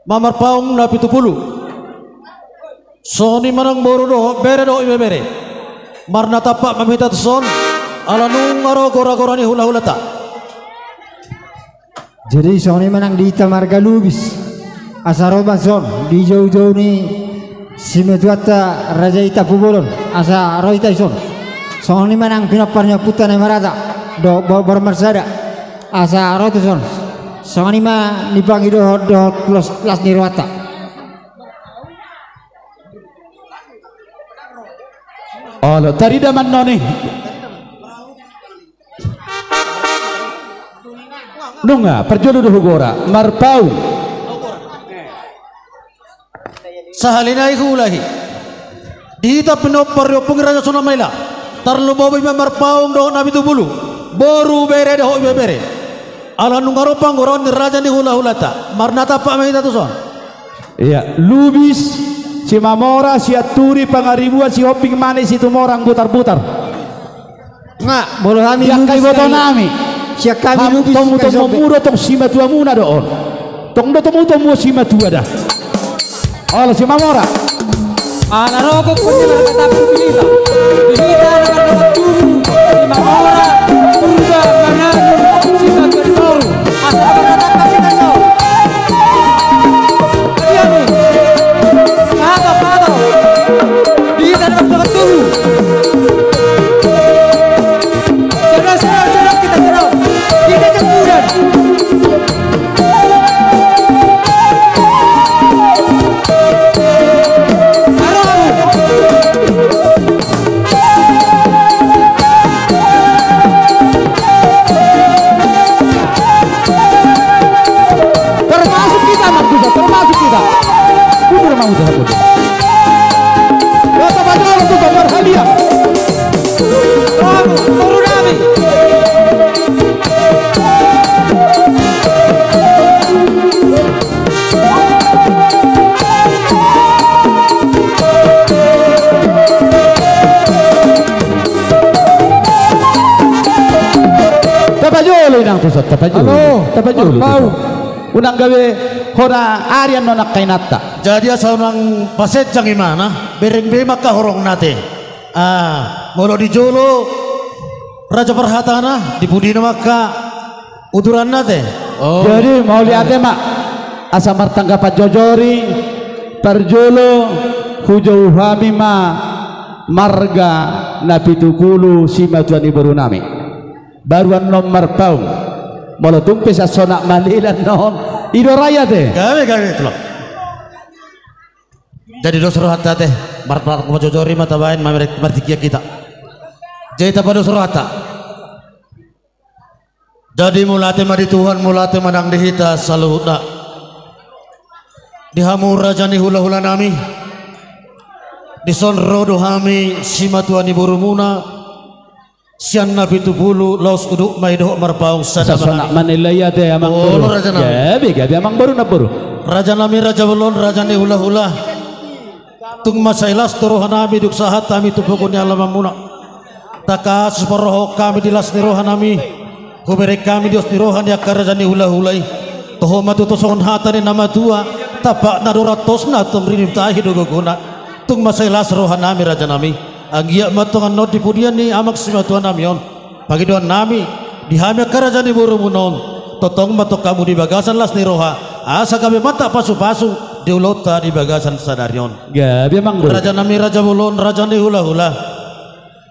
ma marpaung na pitu pulu. Songon i ma nang boru dohot bere dohot ibebere. Marnatampak ma hita tuson, ala nunga ro gora-gora ni hula-hulanta. Jadi songon i ma nang di hita marga Lubis. Asa ro ma tuson di jou-jou ni simatuanta Raja i Tampubolon. Asa ro hita tuson. Songon i ma nang pinompar ni ompunta Naimarata dohot borbor marsada. Asa ro tuson. Songon i ma nipangidohon dohot las, las ni rohanta. Olo, tarida ma annon i. Nunga, parjolo do hugora, marpaung. Sahali nai huulahi. Di hita pinompar ni ompu ni Raja Suna Maila. Tarlumobi ma marpaung dohot na pitu pulu. Boru, bere dohot ibebere. Ala nunga ro panggoraon ni raja ni hula-hulanta. Marnatampak ma hita tuson. Ia, Lubis, Simamora, Sianturi, Pangaribuan, Sihombing, Manik, Situmorang, Butarbutar. Nga, molo hami di angka Lubis iboto nami. Sian hami Lubis, tong, tong, tong, mura tong simatuamuna do on. Tong do tong, tong, mura simatua da. Olo, Simamora. Ala rokok pun di marga Tampubolon. Di hita na marga Tampubolon. Simamora, Purba, Manalu, simatua ni boru. Asa marnatampak hita do. Dia ni. Apa, apa? Di hita na marga Tampubolon. Sudah, sudah, sudah, kita sudah. Kita sudah. Termasuk kita, Markusa, termasuk kita. Mundur, Markusa, mundur. Kota Bajau, Markusa, marhalia. Tapajolo inang tuson, tapajolo. Halo, tapajolo, tapajolo. Unang gabe hona arian non angka inanta. Jadi asa unang pasenjang imana, bereng be ma angka horongna te. Ah, molo di jolo raja parhatana, di pudi nama angka uturanna te. Oh. Jadi mauliate ma, asa martanggapan jojori, parjolo hujou hami ma marga na pitu pulu simatua ni boru nami. Baru annon marpaung. Molo tung pe sasonat malila annon. I do raya te. Gabe, gabe, tolong. Jadi dos rohanta te, martanggapan jojori ma tabaen, mar-, martingkian hita. Jadi tapados rohanta. Jadi mauliate ma di Tuhan, mauliate ma nang di hita saluhutna. Di hamu raja ni hulahula nami, dison ro do hami simatua ni borumuna, sian Napitupulu laos udut ma i dohot Marpaung sada. Sasonap manang mangalehon ate amang boru. Olo, raja nami. Gabe, gabe amang boru, namboru. Raja nami, raja bolon, raja ni hulahula. Tung mansai las do roha nami dung sahat hami tu pogu ni alamanmuna. Tangkas huparrohahon hami di las ni roha nami, hubereng hami di ulos ni roha ni angka raja ni hulahula i. Toho ma tutu songon hata ni na matua: Tampakna do rantosna, tonggor ni tahi do gogona. Tung mansai las roha nami, raja nami. Anggiat ma tong annon di pudian ni amang simatua nami on, pangidoan nami di hami angka raja ni borumuna on, tongtong ma tong hamu di bagasan las ni roha, asa gabe mantap pasupasu di ulaonta di bagasan sadari on. Gabe amang boru. Raja nami, raja bolon, raja ni hulahula.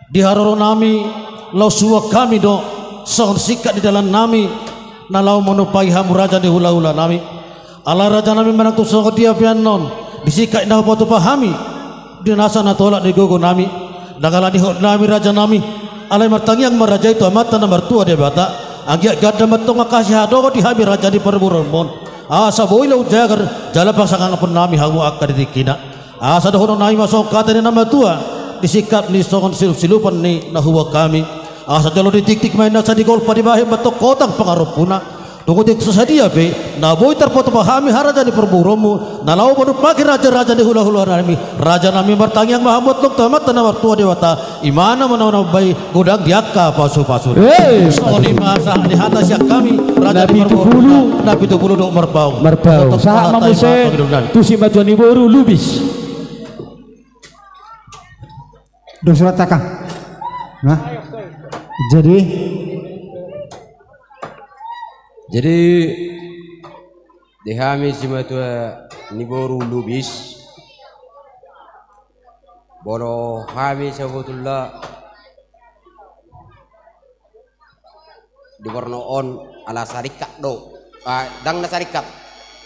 Di haroro nami laos huboan hami do songon singkat ni dalan nami na laho manumpahi hamu raja ni hulahula nami. Alai raja nami, manang tung songon dia pe annon di singkat na hupatupa hami di nasa na tolap ni gogo nami, ndang ala ni hot nami, raja nami, alai martangiang ma raja i tu Amanta na martua Debata, anggiat ganda ma tong angka sihadohon di hami raja ni parboruonmuna on, asa boi lam jagar jala pasangapon nami hamu angka di tingkina. Asa dohonon nami ma songon hata ni na matua di singkat ni songon silup-silupan ni na huboan hami. Asa jolo ditiktik ma i, nasa digolpa dibahen ma tong hotang pangarompuna. Tung otik so sadia pe na boi tarpatupa hami harajaon ni parboruonmu na laho manumpahi raja-raja ni hulahula nami, raja nami, martangiang ma hamu antong tu Amanta na martua Debata, imana ma na mambahen godang di angka pasupasu. Eh, songon i ma sahat ni hata sian hami, raja ni Napitupulu. Parboruon Napitupulu dohot Marpaung. Marpaung. Sahat ma muse tu simatua ni boru Lubis. Dos rohanta, Kang. Nah. Jadi, jadi di hami simatua ni boru Lubis, molo hami sabotulna di borngin on ala saringkat do. Ah, ndang na saringkat.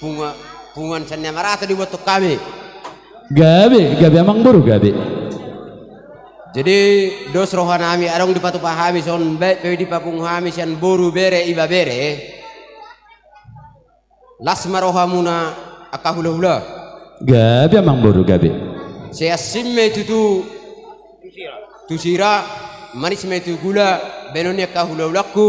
Pungu-, punguan sian ni amanta do dibuat tu hami. Gabe, gabe amang boru, gabe. Jadi dos roha nami adong dipatupa hami, songon baen pe dipapungu hami sian boru, bere, ibebere. Las ma rohamuna angka hulahula. Gabe amang boru, gabe. Sai asing ma i tutu tu sira, manis ma i tu gula, baenon ni angka hulahulangku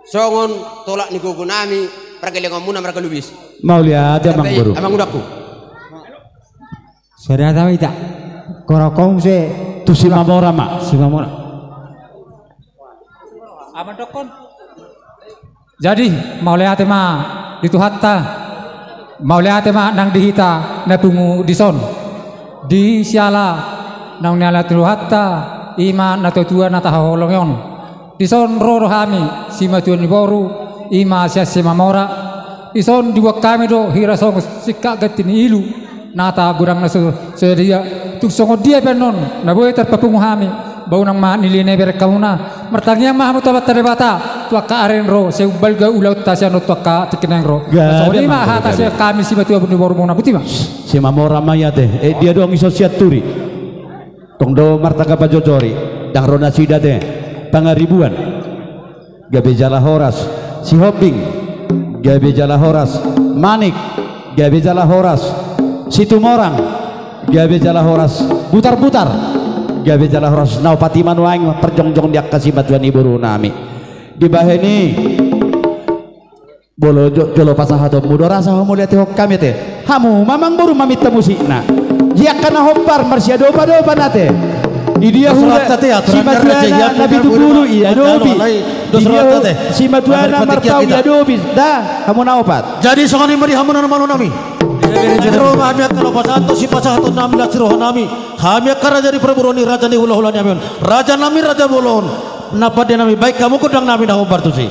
songon tolap ni gogo nami, pargellengonmuna marga Lubis. Mauliate amang boru. Amang udangku. Sada hata ma hita. Korong-korong se. Tu Simamora ma. Simamora. Amang dokkon. Jadi mauliate ma di Tuhanta, mauliate ma nang di hita na pungu dison. Di siala naung nialap ni Tuhanta, i ma na tua-tua na tahaholongi on. Dison ro do hami simatua ni boru, i ma sian Simamora. Dison diboan hami do hira songon singkat ganti ni ilu, nata godang na so sadia. Tung songon dia pe annon na boi tarpapungu hami, ba unang ma nilehon berengmuna. Martangiang ma hamu tu Amanta Debata, tu angka ari naeng ro, sai umbalga ulaonta sian on tu angka tingki naeng ro. Songon i ma hata sian hami simatua ni borumuna, boti ma. Simamora ma i ate. Eh, dia dong ison sian Turi. Tong do martanggapan jojori, ndang ro nasida ate. Pangaribuan. Gabe jala horas. Sihombing. Gabe jala horas. Manik. Gabe jala horas. Situmorang. Gabe jala horas. Butar-butar. Gabe jala horas. Na opat i ma nuaeng parjongjong di angka simatua ni boru nami. Dibahen i. Molo jo-, jolo pasahatonmu do rasa ho mauliatehon hami ate. Hamu ma amang boru maminta musikna. Di angka na hombar marsiadopan-adopan ate. Di dia huda simatuana Napitupulu i adopi. Di dia simatuana Marpaung i adopi. Da, hamu na opat. Jadi songon i ma di hamu na malo nami. Ro ma hami angka na pasahathon, sipasahaton nami las ni roha nami. Hami angka raja ni parboruon i, raja ni hulahula nami on. Raja nami, raja bolon. Na pande nami, baen hamu gondang nami na hombar tusi.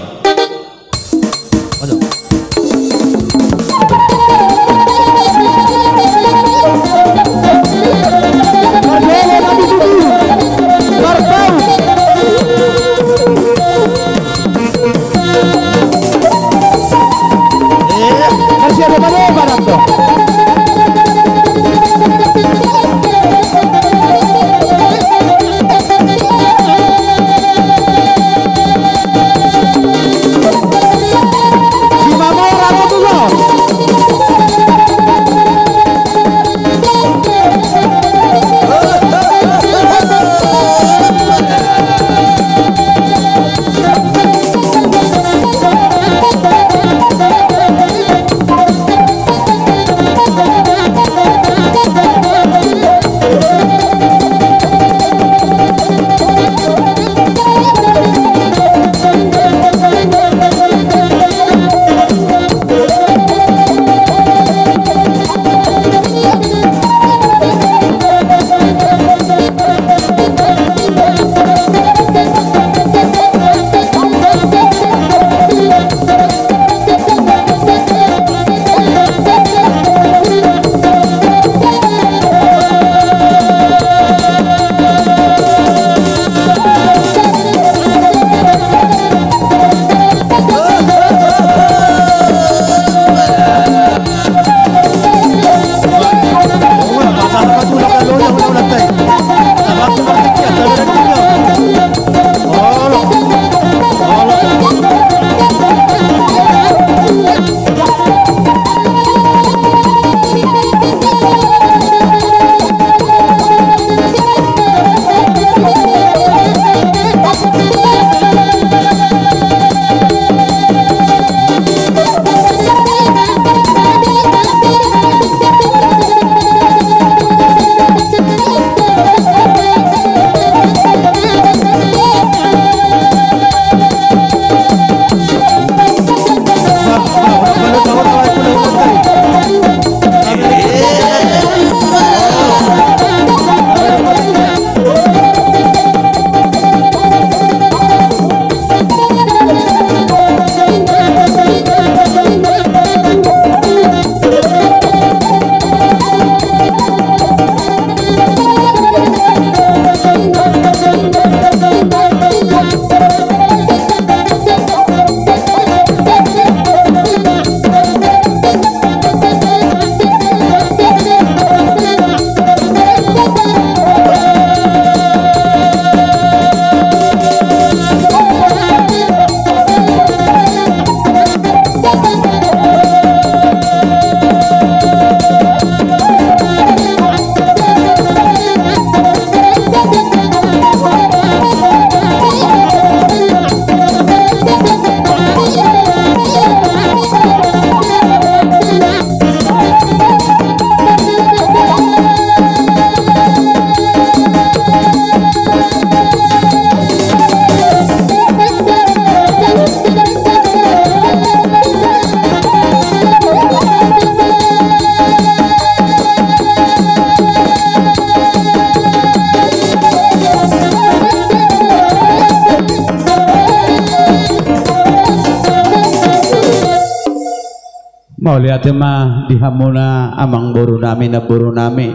Mauliate ma di hamuna amangboru nami, namboru nami,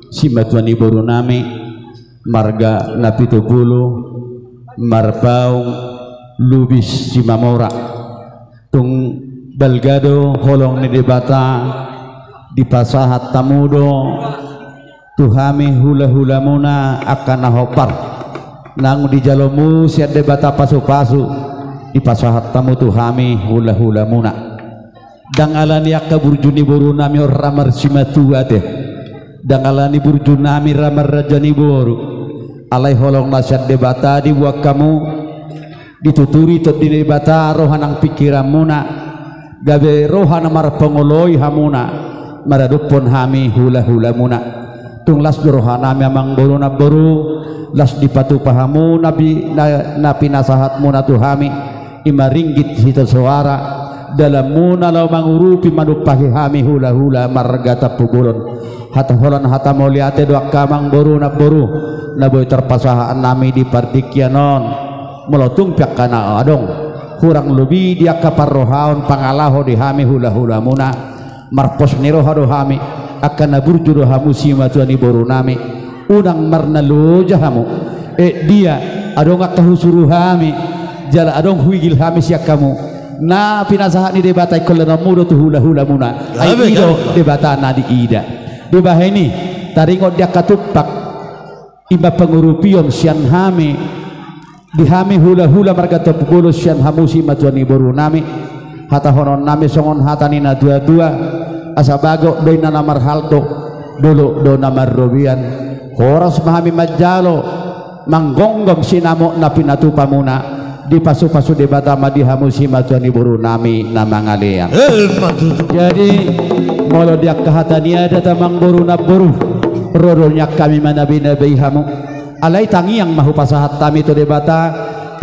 simatua ni boru nami, marga Napitupulu, Marpaung, Lubis, Simamora. Tung balga do holong ni Debata, dipasahat hamu do tu hami hulahulamuna angka na hombar. Naung dijalomu sian Debata pasupasu, dipasahat hamu tu hami hulahulamuna. Ndang alani angka burju ni boru nami on ra marsimatua ate. Ndang alani burju nami ra marraja ni boru. Alai holong na sian Debata diboan hamu, dituturi Tondi Debata roha nang pingkiranmuna, gabe roha na marpangoloi hamuna maradophon hami hulahulamuna. Tung las do roha nami amangboru namboru, las dipatupa hamu na pi-, na, na pinasahatmuna tu hami, i ma ringgit sitio soara, dalanmuna laho mangurupi manumpahi hami hulahula marga Tampubolon. Hata holan hata mauliate do angka amangboru namboru, na boi tarpasahat nami di partingkian on. Molo tung pe angka na adong hurang lobi di angka parrohaon pangalaho di hami hulahulamuna, marpos ni roha do hami, angka na burju do hamu simatua ni boru nami. Unang marnaloja hamu. Eh, dia, adong angka husuru hami, jala adong huigil hami sian hamu. Na pinasahat ni Debata ingkon leanonmu do tu hulahulamuna. Ai i do Debata na diida. Dibahen i, taringot di angka tumpak, i ma pangurupion sian hami, di hami hulahula marga Tampubolon sian hamu simatua ni boru nami. Hatahonon nami songon hata ni natuatua: Asa bagot do inna na marhalto, dolok do na marrobean. Horas ma hami manjalo, manggomgom sinamot na pinatupamuna. Dipasupasu Debata ma di hamu simatua ni boru nami na mangalean. Eh, ma tutu. Jadi, molo di angka hata ni adat amangboru namboru, ro do nian hami manabenabe hamu. Alai tangiang ma hupasahat hami tu Debata,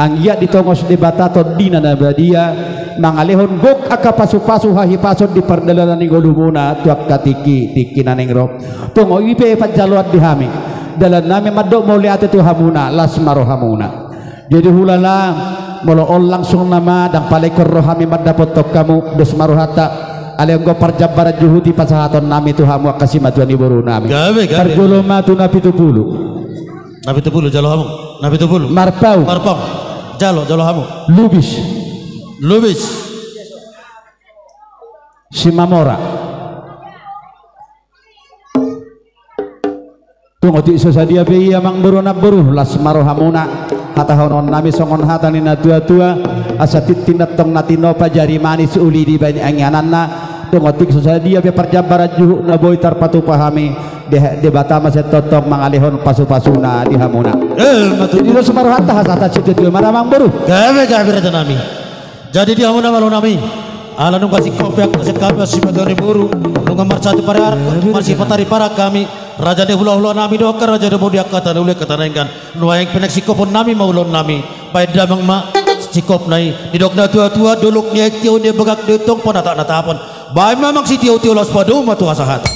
anggiat ditongos Debata Tondina na badia, mangalehon gok angka pasupasu hahipason di pardalanan ni ngolumuna tu angka tingki, tingki na naeng ro. Tung i pe panjaloan di hami. Dalan nami mandok mauliate tu hamuna, las ma rohamuna. Jadi hulala, molo on langsung nama, ndang pala ingkon ro hami mandapothon hamu, dos ma rohanta. Alai anggo parjambaran juhut i pasahaton nami tu hamu angka simatua ni boru nami. Gabe, gabe. Parjolo ma tu Napitupulu. Napitupulu, jalo hamu. Napitupulu. Marpaung. Marpaung. Jalo, jalo hamu. Lubis. Lubis. Simamora. Tung otik so sadia pe i amangboru namboru, las ma rohamuna. Hatahonon nami songon hata ni natuatua: Asa tintin antong na tinopa, jari manis uli dibaen ingananna. Tung otik so sadia pe parjambaran juhut na boi tarpatupa hami, De-, Debata ma sian tongtong mangalehon pasupasuna di hamuna. Eh, ma tutu. Jadi dos ma rohanta, hasahatan sitio-tio ma da amangboru. Gabe, gabe raja nami. Jadi di hamuna ma ulaon nami. Ala nunga singkop pe angka sian hami simatua ni boru, nunga marsatu pariar, marsipatariparan hami. Raja ni hulahula nami dohot angka raja ni boru di angka tano uli, angka tano denggan. Nuaeng pe naeng singkopon nami ma ulaon nami. Baen damang ma singkopna i. Didok natuatua: Dolok ni aek tio, ni bagak do tong panatapnatapon. Baen ma amang sitiotio, laos padomu ma tu hasahatan.